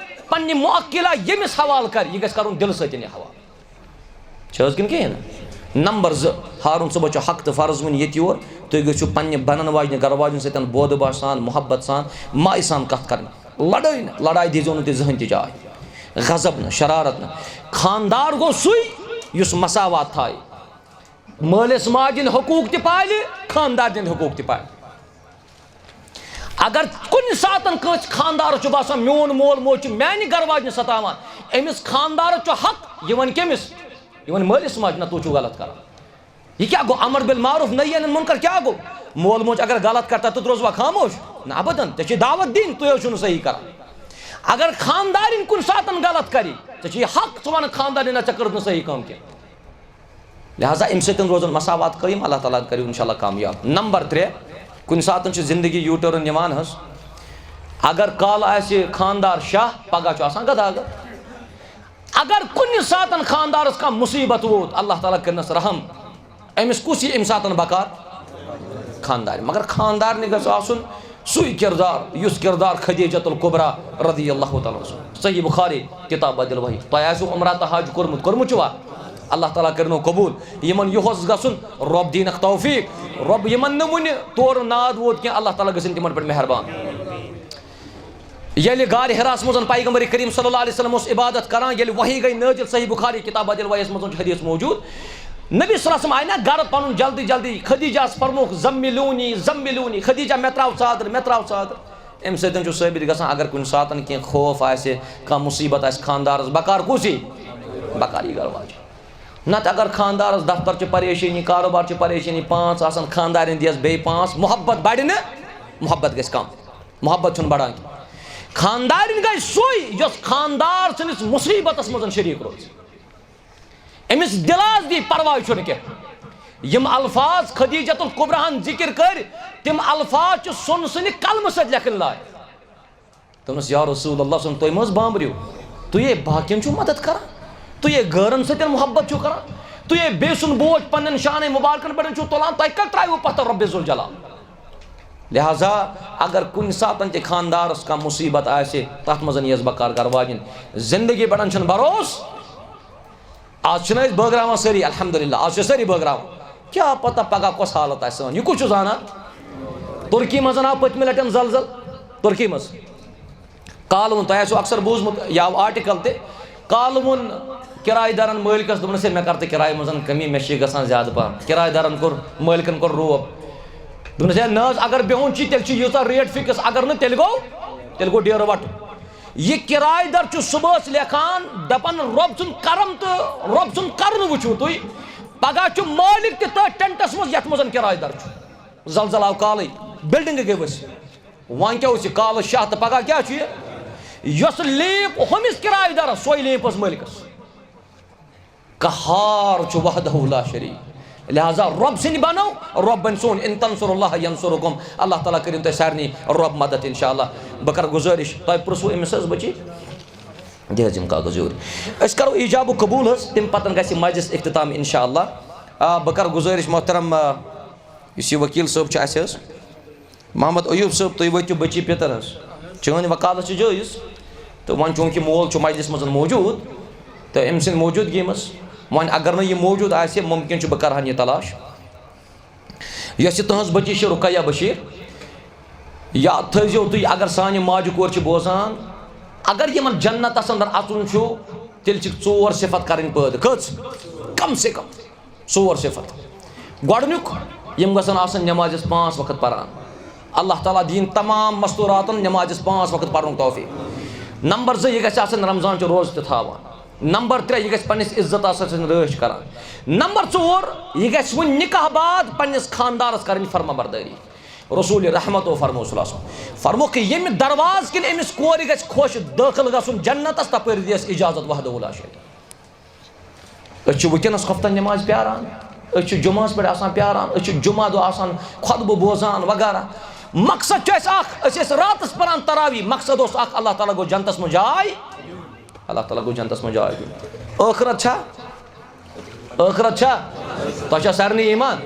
پنٛنہِ موکِلہ ییٚمِس حوالہٕ کَرِ، یہِ گژھِ کَرُن دِلہٕ سۭتۍ یہِ حوالہٕ۔ چھِ حظ کِنہٕ کِہیٖنۍ نہٕ؟ نمبر زٕ، ہارون صٲبَس چھُ حق تہٕ فرض وٕنہِ ییٚتہِ یور، تُہۍ گٔژھِو پنٛنہِ بَنَن واجنہِ گَرٕ واجنہِ سۭتۍ بودٕ باش سان، محبت سان، مایہِ سان کَتھ کَرٕنۍ۔ لڑٲے نہٕ، لڑایہِ دیٖزیو نہٕ تُہۍ زٕہٕنۍ تہِ جاے۔ غضب نہٕ، شرارت نہٕ۔ خاندار گوٚو سُے یُس مساوات تھایہِ۔ مٲلِس ماجہِ ہٕنٛدۍ حقوٗق تہِ پالہِ، خاندارنہِ ہٕنٛدۍ حقوٗق تہِ پالہِ۔ اگر کُنہِ ساتَن کٲنٛسہِ خاندارَس چھُ باسان، "میون مول موج چھُ میٛانہِ گَرٕ واجنہِ ستاوان"، أمِس خاندارَس چھُ حق، یہِ وَنہِ کٔمِس؟ یہِ وَنہِ مٲلِس ماجہِ، "نہ، تُہۍ چھِو غلط کَران۔" یہِ کیٛاہ گوٚو؟ امر بالمعروف نہی عن المنکر کیٛاہ گوٚو؟ مول موج اگر غلط کرتا، تہٕ روزوا خاموش؟ نہ، ابداً، ژےٚ چھے دعوت دِنۍ، تُہۍ حظ چھِو نہٕ صحیح کران۔ اگر خاندارِنۍ کُنہِ ساتَن غلط کَرِ، ژےٚ چھُے حق، ژٕ وَنکھ خاندارِنۍ، نہ، ژےٚ کٔرٕتھ نہٕ صحیح کٲم کینٛہہ۔ لہذا اَمہِ سۭتۍ روزَن مساوات قٲیِم، اللہ تعالیٰ ہَن کٔرِو انشاءاللہ کامیاب۔ نمبر ترٛےٚ، کُنہِ ساتَن چھِ زندگی یوٗ ٹٲرٕن نِوان حظ۔ اگر کالہٕ آسہِ خاندار شاہ، پگاہ چھُ آسان گداگر۔ اگر کُنہِ ساتَن خاندارَس کانٛہہ مُصیٖبت ووت، اللہ تعالیٰ کٔرنَس رحم، أمِس کُس یی اَمہِ ساتَن بکار؟ خاندارِ۔ مگر خاندارنہِ گژھِ آسُن سُے کردار، یُس کردار خدیجۃ الکبریٰ رضی اللہ تعالیٰ عنہ۔ صحیح بخاری، کتاب بعد الوحی۔ تۄہہِ آسیو عمرہ تہٕ حج کوٚرمُت، کوٚرمُت چھُوا؟ اللہ تعالیٰ کٔرِنو قبوٗل۔ یِمَن یُہُس گژھُن، رۄب دِینَکھ توفیٖق۔ رۄب یِمَن نہٕ وُنہِ تورٕ ناد ووت کینٛہہ، اللہ تعالیٰ گٔژھِنۍ تِمَن پٮ۪ٹھ مہربان۔ ییٚلہِ غارِ حِراہَس منٛز پیغمبر کریم صلی اللہ علیہ وسلم اوس عبادت کران، ییٚلہِ وحی گٔے نٲزِل، صحیح بخاری کتاب بعد الوحیَس منٛز چھُ حدیث موجود، نبی صلی اللہ علیہ وسلم آیہِ نا گرٕ پنُن جلدی جلدی، خدیجہَس فرمووُکھ، "زملونی، زملونی"، خدیجہ، مےٚ ترٛاو ژادر، مےٚ ترٛاو ژادر۔ اَمہِ سۭتۍ چھُ ثٲبت گژھان، اگر کُنہِ ساتَن کینٛہہ خوف آسہِ، کانٛہہ مُصیٖبت آسہِ خانٛدارَس، بکار کُس یی؟ بکار یی گرٕ واجِنۍ۔ نَتہٕ اگر خانٛدارَس دفتر چھِ پریشٲنی، کاروبار چھِ پریشٲنی، پانٛژھ آسَن، خانٛدارِنۍ دِیَس بیٚیہِ پانٛژھ، محبت بَڑِ نہٕ، محبت گژھِ کم۔ محبت چھُنہٕ بڑان کینٛہہ۔ خانٛدارِنۍ گژھِ سُے، یۄس خانٛدار سٕنٛدِس مُصیٖبتَس منٛز شریٖک روزِ۔ أمِس دِلاس دی، پرواے چھُنہٕ کینٛہہ۔ یِم الفاظ خدیجۃ الکبریٰ ہن ذکر کٔرۍ، تِم الفاظ چھِ سۄنہٕ سٕنٛدِ قلمہٕ سۭتۍ لیکھٕنۍ لایق۔ دوٚپنَس، "یا رسول اللہ صلی اللہ علیہ وسلم، تُہۍ مہ حظ بامبرِو، تُہۍ ہے باقین چھِو مدد کران، تُہۍ ہے غٲرن سۭتۍ محبت چھِو کران، تُہۍ ہے بیٚیہِ سُنٛد بوج پننٮ۪ن شانَے مُبارکَن پٮ۪ٹھ چھِو تُلان، تۄہہِ کَتہِ ترٛایوٕ پتھر رۄبِ ذوالجلال؟" لہذا اگر کُنہِ ساتَن تہِ خانٛدارَس کانٛہہ مُصیٖبت آسہِ، تَتھ منٛز یِیَس بکار گرٕ واجِنۍ۔ زندگی پٮ۪ٹھ چھُنہٕ بھروسہٕ۔ آز چھِنہٕ أسۍ بٲگراوان سٲری، الحمدللہ، آز چھِ سٲری بٲگراوان۔ کیٛاہ پتہ پگاہ کۄس حالت آسہِ سٲنۍ، یہِ کُس چھُ زانان؟ ترکی منٛز آو پٔتمہِ لٹٮ۪ن زلزل، ترکی منٛز۔ کالہٕ ووٚن، تۄہہِ آسیو اکثر بوٗزمُت، یہِ آو آرٹیکل تہِ، کالہٕ ووٚن کرایہِ دارن مٲلکس، دوٚپنس، "ہے، مےٚ کر تہٕ کرایہِ منٛز کمی، مےٚ چھِ یہِ گژھان زیادٕ پہم۔" کرایہِ دارن کوٚر، مٲلکن کوٚر روب۔ دوٚپنس، "ہے نہ حظ، اگر بِہُن چھُے، تیٚلہِ چھُ ییٖژاہ ریٹ فِکٕس، اگر نہٕ، تیٚلہِ گوٚو، تیٚلہِ گوٚو ڈیرٕ وٹُن۔" یہِ کرایہِ دار چھُ صُبحس لیکھان، دپان، "رۄب سُنٛد کرم تہٕ رۄب سُنٛد کرُن وٕچھِو تُہۍ، پگاہ چھُ مٲلِک تہِ تٔتھۍ ٹینٹس منٛز، یتھ منٛز کرایہِ دار چھُ۔" زلزلہٕ آو کالٕے، بلڈنگہٕ گٔے ؤسِتھ۔ وۄنۍ کیٛاہ اوس یہِ کالہٕ شاہ تہٕ پگاہ کیٛاہ چھُ یہِ؟ یۄس لیمپ ہُمِس کرایہِ دارس، سۄے لیمپ ٲس مٲلکس۔ قہار چھُ وحدہ لا شریک۔ لہذا رۄب سٕنٛدۍ بنو، رۄب بنہِ سون۔ ان تنصر اللہ ینصرکم، اللہ تعالیٰ کٔرِن تۄہہِ سارنٕے رۄب مدد انشاءاللہ۔ بہٕ کرٕ گُزٲرِش، تۄہہِ پرٛژھوٕ أمِس حظ بچی، دِ حظ یِم کاغذ یور۔ أسۍ کرو ایجاب و قبول حظ، تَمہِ پتہٕ گژھِ مجلس اختتام انشاءاللہ۔ آ، بہٕ کرٕ گُزٲرِش محترم، آ، یُس یہِ وکیل صٲب چھُ اَسہِ حظ، محمد ایوب صٲب، تُہۍ وٲتِو بچی پِتر حظ۔ چٲنۍ وکالت چھِ جٲیز۔ تہٕ وۄنۍ چوٗنٛکہِ مول چھُ مجلس منٛز موجود، تہٕ أمۍ سٕنٛدِ موجودگی منٛز، وۄنۍ اگر نہٕ یہِ موجود آسہِ، ممکن چھُ بہٕ کرہن یہِ تلاش۔ یۄس یہِ تُہٕنٛز بچی چھِ رقیہ بشیر، یا تھٲیزیو تُہۍ، اگر سانہِ ماجہِ کورِ چھِ بوزان، اگر یِمن جنتس اندر اژُن چھُ، تیٚلہِ چھِ ژور صفت کرٕنۍ پٲدٕ۔ کٔژ؟ کم سے کم۔ ژور صفت۔ گۄڈٕنیُک، یِم گژھن آسٕنۍ نمازِ پانٛژھ وقت پران۔ اللہ تعالیٰ دِیِن تمام مستوراتن نمازِ پانٛژھ وقت پرنُک توفیق۔ نمبر زٕ، یہِ گژھِ آسٕنۍ رمضان چہِ روزٕ تہِ تھاوان۔ نمبر ترٛےٚ، یہِ گژھِ پننِس عزتس سۭتۍ رٲچھ کران۔ نمبر ژور، یہِ گژھِ وُنہِ نکاح بعد پننِس خاندارس کرٕنۍ فرما بردٲری۔ رسول رحمتو فرموو صلی اللہ علیہ وسلم، فرمووُکھ، ییٚمہِ دروازٕ کِنۍ أمِس کورِ گژھِ خۄش دٲخل گژھُن جنتس، تپٲرۍ دِیس اجازت وحدہ لا شریک۔ أسۍ چھِ وٕنکیٚنَس خۄفتن نٮ۪مازِ پیاران، أسۍ چھِ جُمعہَس پٮ۪ٹھ آسان پیاران، أسۍ چھِ جُمعہ دۄہ آسان خۄطبہٕ بوزان وغیرہ۔ مقصد چھُ اَسہِ اَکھ، أسۍ ٲسۍ راتَس پَران تراویح، مقصد اوس اَکھ، اللہ تعالیٰ گوٚو جنتَس منٛز جاے، اللہ تعالیٰ گوٚو جنتَس منٛز جاے دیُن۔ ٲخرت چھا؟ ٲخرت چھا؟ تۄہہِ چھا سارنٕے ایٖمان؟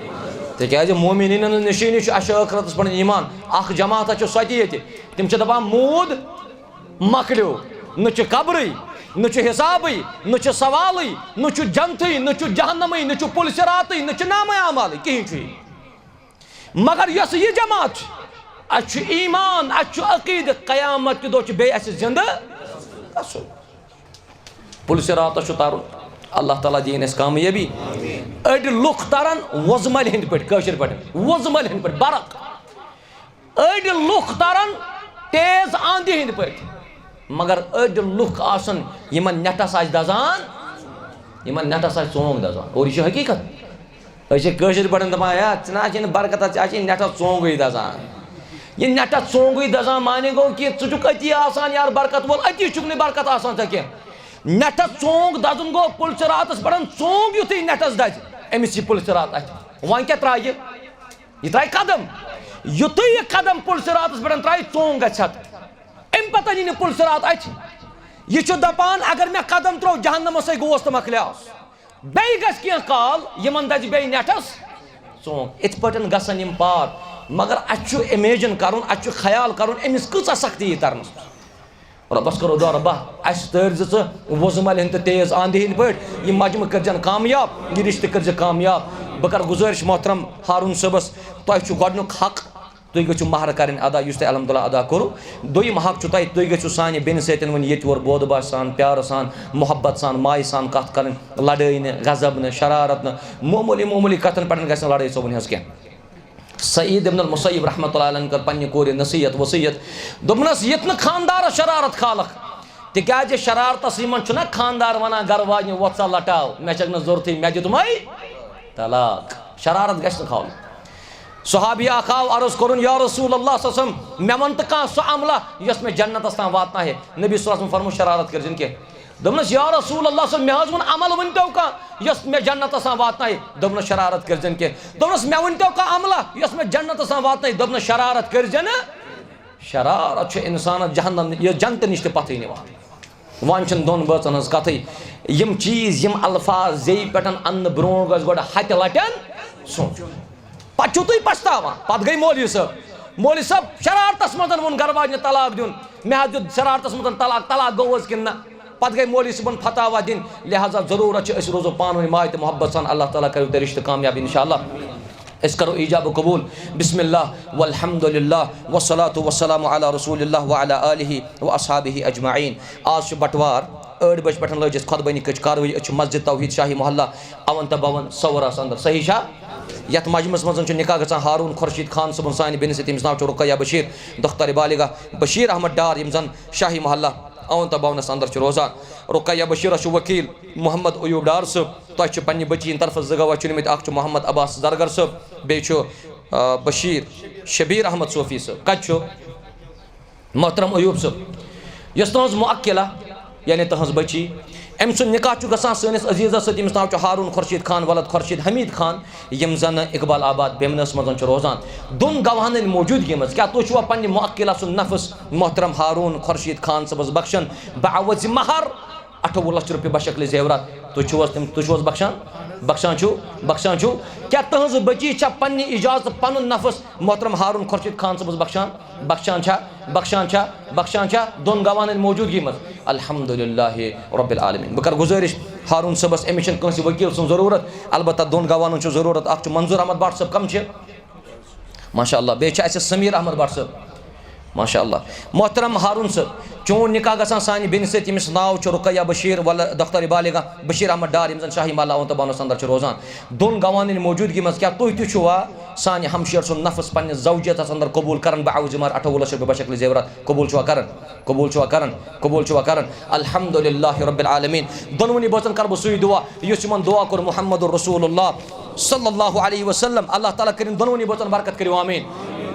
تِکیٛازِ مومنیٖنَن ہٕنٛز نِشٲنی چھُ، اَسہِ چھُ ٲخرتَس پٮ۪ٹھ ایٖمان۔ اَکھ جماعت چھُ سۄ تہِ ییٚتہِ، تِم چھِ دَپان، موٗد مۄکلیو، نہ چھُ قبرٕے، نہ چھُ حسابٕے، نہ چھُ سوالٕے، نہ چھُ جنتٕے، نہ چھُ جہنمٕے، نہ چھُ پُل صراطٕے، نہ چھُ نامہ اعمالٕے، کِہیٖنۍ چھُ یہِ۔ مگر یۄس یہِ جماعت چھِ، اَسہِ چھُ ایمان، اَسہِ چھُ عقیدٕ، قیامت کہِ دۄہ چھُ بیٚیہِ اَسہِ زِندٕ گژھُن۔ پُل صراطس چھُ تَرُن۔ اللہ تعالیٰ دِیِن اَسہِ کامیٲبی۔ أڑۍ لُکھ تَرَن وۄزمَلہِ ہٕنٛدۍ پٲٹھۍ، کٲشِر پٲٹھۍ، وۄزمَلہِ ہٕنٛدۍ پٲٹھۍ، برق۔ أڑۍ لُکھ ترن تیز آندھی ہٕنٛدۍ پٲٹھۍ، مگر أڑۍ لُکھ آسن یِمن نٮ۪ٹس آسہِ دزان، یِمن نٮ۪ٹس آسہِ ژونگ دزان۔ اور یہِ چھِ حقیٖقت۔ أسۍ چھِ کٲشِر پٲٹھۍ دپان، "ہے، ژٕ نہ حظ چھے نہٕ برکت، ژےٚ حظ چھے نٮ۪ٹس ژونگٕے دزان۔" یہِ نٮ۪ٹس ژونگٕے دزان معنی گوٚو کہِ ژٕ چھُکھ أتی آسان یارٕ برکت وول، أتی چھُکھ نہٕ برکت آسان ژےٚ کینٛہہ۔ نٮ۪ٹس ژونگ دزُن گوٚو پُل صراطس پٮ۪ٹھ ژونگ یُتھُے نٮ۪ٹس دزِ، أمِس یی پُل صراط اَتھِ۔ وۄنۍ کیٛاہ ترٛایہِ؟ یہِ ترٛایہِ قدم۔ یُتھُے یہِ قدم پُل صراطس پٮ۪ٹھ ترٛایہِ، ژونگ گژھِ اَتھ۔ اَمہِ پتہٕ یی نہٕ پُل صراط اَتھِ۔ یہِ چھُ دَپان، اگر مےٚ قدم ترٛوو جہنمس سۭتۍ، گوس تہٕ مۄکلیوس۔ بیٚیہِ گژھِ کینٛہہ کال، یِمن دَزِ بیٚیہِ نٮ۪ٹھس ژونگ۔ اِتھ پٲٹھۍ گژھن یِم پار۔ مگر اَسہِ چھُ imagine کرُن، اَسہِ چھُ خیال کرُن، أمِس کۭژاہ سختی یی ترنس منٛز۔ رۄبس کرو دعا، رۄبا، اَسہِ تٲرۍ زِ ژٕ وۄزملہِ ہٕنٛدۍ تہٕ تیز آندھی ہٕنٛدۍ پٲٹھۍ، یہِ مجمہٕ کٔرۍزٮ۪ن کامیاب، یہِ رشتہٕ کٔرۍزِ کامیاب۔ بہٕ کرٕ گُزٲرِش محترم ہارون صٲبس، تۄہہِ چھُ گۄڈٕنیُک حق، تُہۍ گٔژھِو مہر کرٕنۍ ادا، یُس تۄہہِ الحمدللہ ادا کوٚرُو۔ دوٚیِم حق چھُ تۄہہِ، تُہۍ گٔژھِو سانہِ بیٚنہِ سۭتۍ وۄنۍ ییٚتہِ یورٕ بود باش سان، پیارٕ سان، محبت سان، مایہِ سان کتھ کرٕنۍ، لڑٲے نہٕ، غضب نہٕ، شرارت نہٕ، معموٗلی معموٗلی کتھن پٮ۪ٹھ گژھِ نہٕ لڑٲے ژوٚوُن ہٕنٛز کینٛہہ۔ سعید ابن المسیب رحمتہ اللہ علیہ کٔر پننہِ کورِ نصیحت وصیت، دوٚپنس، یِتھ نہٕ خاندارس شرارت کھالکھ، تِکیازِ شرارتس منٛز چھُنہ خاندار ونان گرٕ واجنہِ، وۄتھ سا لٹاو، مےٚ چھکھ نہٕ ضروٗرتھٕے، مےٚ دیُتمے طلاق۔ شرارت گژھِ نہٕ کھالُن۔ صحابی اکھ آو عرض کوٚرُن، یا رسول اللہ صلی اللہ علیہ وسلم، مےٚ ون تہٕ کانٛہہ سُہ عملہ یۄس مےٚ جنتس تام واتناوِ۔ نبی صلی اللہ علیہ وسلم فرموو، شرارت کٔرزِن کینٛہہ۔ دوٚپنس، یا رسول اللہ صلی اللہ علیہ وسلم، مےٚ حظ ووٚن عمل ؤنۍ تو کانٛہہ یۄس مےٚ جنتس تام واتناوِ۔ دوٚپنس، شرارت کٔرزٮ۪ن کینٛہہ۔ دوٚپنس، مےٚ ؤنۍ تو کانٛہہ عملہ یۄس مےٚ جنتس تام واتناوِ۔ دوٚپنس، شرارت کٔرزٮ۪ن۔ شرارت چھُ انسانس جہنم، یہِ جنتہٕ نِش تہِ پتھٕے نِوان۔ وۄنۍ چھِنہٕ دۄن بٲژن ہٕنٛز کتھٕے۔ یِم چیٖز، یِم الفاظ زیٚیہِ پٮ۪ٹھ اننہٕ برونٛٹھ گژھِ گۄڈٕ ہتہِ لٹٮ۪ن سونٛچُن۔ پتہٕ چھِو تُہۍ پچھتاوان۔ پتہٕ گٔے مولوی صٲب۔ مولوی صٲب شرارتس منٛز ووٚن گرٕ واجنہِ طلاق دیُن۔ مےٚ حظ دیُت شرارتس منٛز طلاق، طلاق گوٚو حظ کِنہٕ نہ؟ پتہٕ گٔے مولوی صٲبن فتاوا دِنۍ۔ لہذا ضروٗرت چھِ أسۍ روزو پانہٕ ؤنۍ ماے تہٕ محبت سان۔ اللہ تعالیٰ کٔرِو تۄہہِ رشتہٕ کامیاب انشاءاللہ۔ أسۍ کرو ایجاب و قبول۔ بسم اللہ والحمد للہ والصلاة والسلام علی رسول اللہ وعلی آلہ واصحابہ اجمعین۔ آز چھُ بٹوار۔ ٲٹھ بجہِ پٮ۪ٹھ لٲج اَسہِ خۄطبٲنی کٔچ کاروٲیی۔ أسۍ چھِ مسجد توحید شاہی محلہ، اَوَنتا بھون، صورہَس اندر۔ صحیح چھا؟ یَتھ مجمعس منٛز چھُ نکاح گژھان ہارون خورشید خان صٲبُن، سانہِ بیٚنہِ سۭتۍ، ییٚمِس ناو چھُ رقیہ بشیر، دختر بالغہ بشیر احمد ڈار، یِم زَن شاہی محلہ اَوَنتا بھونَس اندر چھِ روزان۔ رقیہ بشیرَس چھُ وکیل محمد ایوب ڈار صٲب۔ تۄہہِ چھِ پننہِ بٔچی ہٕنٛدِ طرفہٕ زٕ گواہ چُنمٕتۍ۔ اکھ چھُ محمد عباس زرگر صٲب، بیٚیہِ چھُ، آ، بشیر شبیر احمد صوفی صٲب۔ کتہِ چھُ؟ محترم ایوب صٲب، یۄس تُہٕنٛز موکلہ، یعنی تُہٕنٛز بٔچی، أمۍ سُنٛد نکاح چھُ گژھان سٲنِس عزیزس سۭتۍ، ییٚمِس ناو چھُ ہارون خورشید خان ولد خورشید حمید خان، یِم زن اقبال آباد بیمنس منٛز چھِ روزان۔ دۄن گواہن ہٕنٛدِ موجودگی منٛز کیٛاہ تُہۍ چھِوا پننہِ موکلہ سُنٛد نفس محترم ہارون خورشید خان صٲبس بخشان بعوض مہر اَٹھووُہ لچھ رۄپیہِ بشکل زیورات؟ تُہۍ چھِو حظ تِم، تُہۍ چھِو حظ بخشان؟ بخشان چھِو؟ بخشان چھِو؟ کیٛاہ تُہٕنٛز بٔچی چھا پننہِ اجازتہٕ پنُن نفس محترم ہارون خورشید خان صٲبس بخشان؟ بخشان چھا؟ بخشان چھا؟ بخشان چھا؟ دۄن گواہن ہٕنٛدِ موجودگی منٛز۔ الحمدللہ رب العالمین۔ بہٕ کرٕ گُزٲرِش ہارون صٲبس، أمِس چھَنہٕ کٲنٛسہِ وکیل سٕنٛز ضروٗرت، البتہ دۄن گواہن ہٕنٛز چھِ ضروٗرت۔ اکھ چھُ منظور احمد بٹ صٲب، کم چھِ؟ ماشاء اللہ۔ بیٚیہِ چھِ اَسہِ سمیر احمد بٹ صٲب۔ ماشاء اللہ۔ محترم ہارون صٲب، چون نکاح گژھان سانہِ بیٚنہِ سۭتۍ، ییٚمِس ناو چھُ رقیہ بشیر ول-، دختر بالغہ بشیر احمد ڈار، یِم زن شاہی محلہ اَوَنتا بھونَس اندر چھِ روزان۔ دۄن گواہن ہٕنٛدِ موجودگی منٛز کیٛاہ تُہۍ تہِ چھِوا سانہِ ہمشیر سُنٛد نفس پننِس زوجیتس اندر قبول کران بعوض مہر اَٹھووُہ لچھ رۄپیہِ بشکل زیورات؟ قبول چھِوا کران؟ قبول چھِوا کران؟ قبول چھِوا کران؟ الحمدللہ رب العالمین۔ دۄنوٕنی بٲژن کرٕ بہٕ سُے دعا یُس یِمن دعا کوٚر محمد رسول اللہ صلی اللہ علیہ وسلم۔ اللہ تعالیٰ کٔرِن دۄنوٕنی بٲژن برکت، کٔرِو آمیٖن۔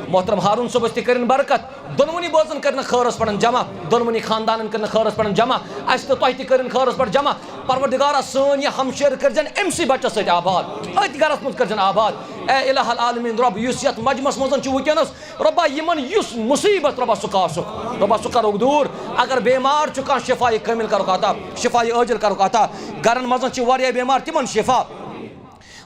محترم ہارون صٲبس تہِ کٔرِن برکت، دۄنوٕنی بٲژن کٔرِن خٲرس پٮ۪ٹھ جمع، دۄنوٕنی خاندانن کٔرِن خٲرس پٮ۪ٹھ جمع، اسہِ تہٕ تۄہہِ تہِ کٔرِن خٲرس پٮ۪ٹھ جمع۔ پروردگارا، سٲنۍ یہِ ہمشیر کٔرزٮ۪ن أمسٕے بچس سۭتۍ آباد، أتھۍ گرس منٛز کٔرزٮ۪ن آباد۔ اے الہ العالمین رب، یُس یتھ مجمس منٛز چھُ وٕنکیٚنس، رۄبا، یِمن یُس مصیبت، رۄبا، سُہ کاسُکھ، رۄبا، سُہ کرُکھ دوٗر۔ اگر بیمار چھُ کانٛہہ، شفایہِ کٲمِل کرُکھ عطا، شفایہِ عٲجِل کرُکھ عطا۔ گرن منٛز چھِ واریاہ بیمار، تِمن شفا۔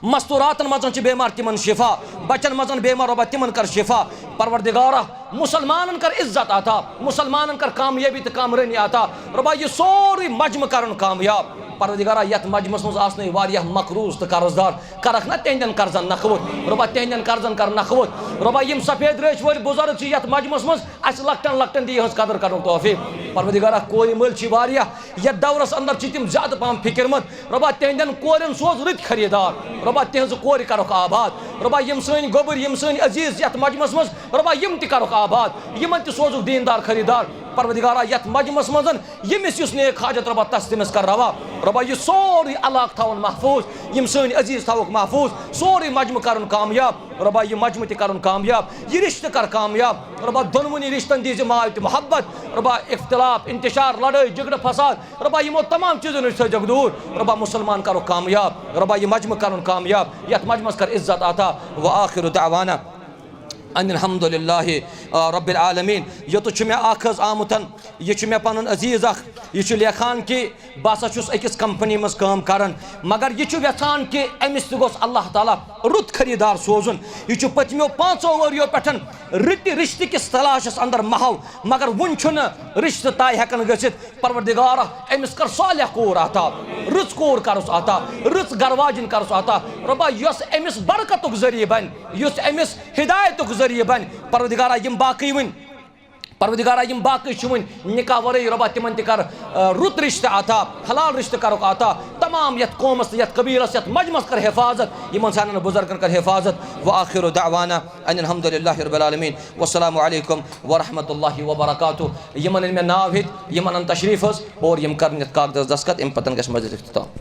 مستوراتن منٛز چھِ بیمار، تِمن شفا۔ بچن منٛز بیمار، رۄبا، تِمن کر شفا۔ پروردگارا، مُسلمانن کر عزت عطا، مُسلمانن کر کامیٲبی تہٕ کامرٲنی عطا۔ رۄبا، یہِ سورُے مجمہٕ کرُن کامیاب۔ پروردگارا، یتھ مجمس منٛز آسنٕے واریاہ مقروض تہٕ قرض دار، کرکھ نا تِہنٛدٮ۪ن قرضن نکھٕ وُتھ۔ رۄبا، تِہنٛدٮ۪ن قرضن کر نکھٕ وُتھ۔ رۄبا، یِم سفید ریش وٲلۍ بُزرگ چھِ یتھ مجمس منٛز، اسہِ لۄکٹٮ۪ن لۄکٹٮ۪ن دِ یِہٕنٛز قدر کرنُک توفیق۔ پروردگارا، کورِ مٔلۍ چھِ واریاہ یتھ دورس اندر، چھِ تِم زیادٕ پہم فکر مند۔ رۄبا، تِہنٛدٮ۪ن کورٮ۪ن سوز رٕتۍ خریدار۔ رۄبا، تِہنٛزٕ کورِ کرُکھ آباد۔ رۄبا، یِم سٲنۍ گوٚبٕرۍ، یِم سٲنۍ عزیز یتھ مجمس منٛز، رۄبا، یِم تہِ کرُکھ آباد، یِمن تہِ سوزُکھ دیندار خریدار۔ پروردگارا، یتھ مجمس منٛز ییٚمِس یُس نیک حاجت، رۄبا، تس تٔمِس کر روا۔ رۄبا، یہِ سورُے علاقہٕ تھاوُن محفوظ، یِم سٲنۍ عزیز تھاوُکھ محفوظ، سورُے مجمہٕ کرُن کامیاب۔ رۄبا، یہِ مجمہٕ تہِ کرُن کامیاب، یہِ رشتہٕ کر کامیاب۔ رۄبا، دۄنوٕنی رشتن دیٖزِ ماے تہٕ محبت۔ رۄبا، اختلاف، انتشار، لڑٲے، جھگڑٕ، فساد، رۄبا، یِمو تمام چیٖزو نِش تھٲوزٮ۪کھ دوٗر۔ رۄبا، مُسلمان کرُکھ کامیاب۔ رۄبا، یہِ مجمہٕ کرُن کامیاب، یتھ مجمس کر عزت عطا۔ وآخر دعوانا ان الحمد للہ رب العالمین۔ یوٚتَتھ چھُ مےٚ اکھ حظ آمُت، یہِ چھُ مےٚ پنُن عزیز اکھ، یہِ چھُ لیکھان کہِ بہٕ ہسا چھُس أکِس کمپنی منٛز کٲم کران، مگر یہِ چھُ یژھان کہِ أمِس تہِ گوٚژھ اللہ تعالیٰ رُت خریدار سوزُن۔ یہِ چھُ پٔتمیو پانٛژو ؤریو پٮ۪ٹھ رٕتہِ رشتہٕ کِس تلاشس اندر محو، مگر وُنہِ چھُنہٕ رشتہٕ طے ہٮ۪کان گٔژھِتھ۔ پروردگارا، أمِس کر صالح کوٗر عطا، رٕژ کوٗر کرُس عطا، رٕژ گرٕ واجِنۍ کرُس عطا۔ رۄبا، یۄس أمِس برکتُک ذٔریعہٕ بنہِ، یُس أمِس ہدایتُک ذٔریعہٕ بنہِ۔ پروردگارا، یِم باقٕے وٕنۍ، پروردگارا، یِم باقٕے چھِ وٕنۍ نکاح ورٲے، رۄبا، تِمن تہِ کر، آ، رُت رشتہٕ عطا، حلال رشتہٕ کرُکھ عطا۔ تمام یتھ قومس تہٕ یتھ قبیلس، یتھ مجمس کر حفاظت، یِمن سانٮ۪ن بُزرگن کر حفاظت۔ وآخر دعوانا ان الحمد للہ رب العالمین۔ والسلام علیکم ورحمۃ اللہ وبرکاتہ۔ یِمن أنۍ مےٚ ناو ہیٚتۍ، یِمن ان تشریف حظ، اور یِم کرن یتھ کاغذس دستخط، امہِ پتن گژھِ مجلس اختتام۔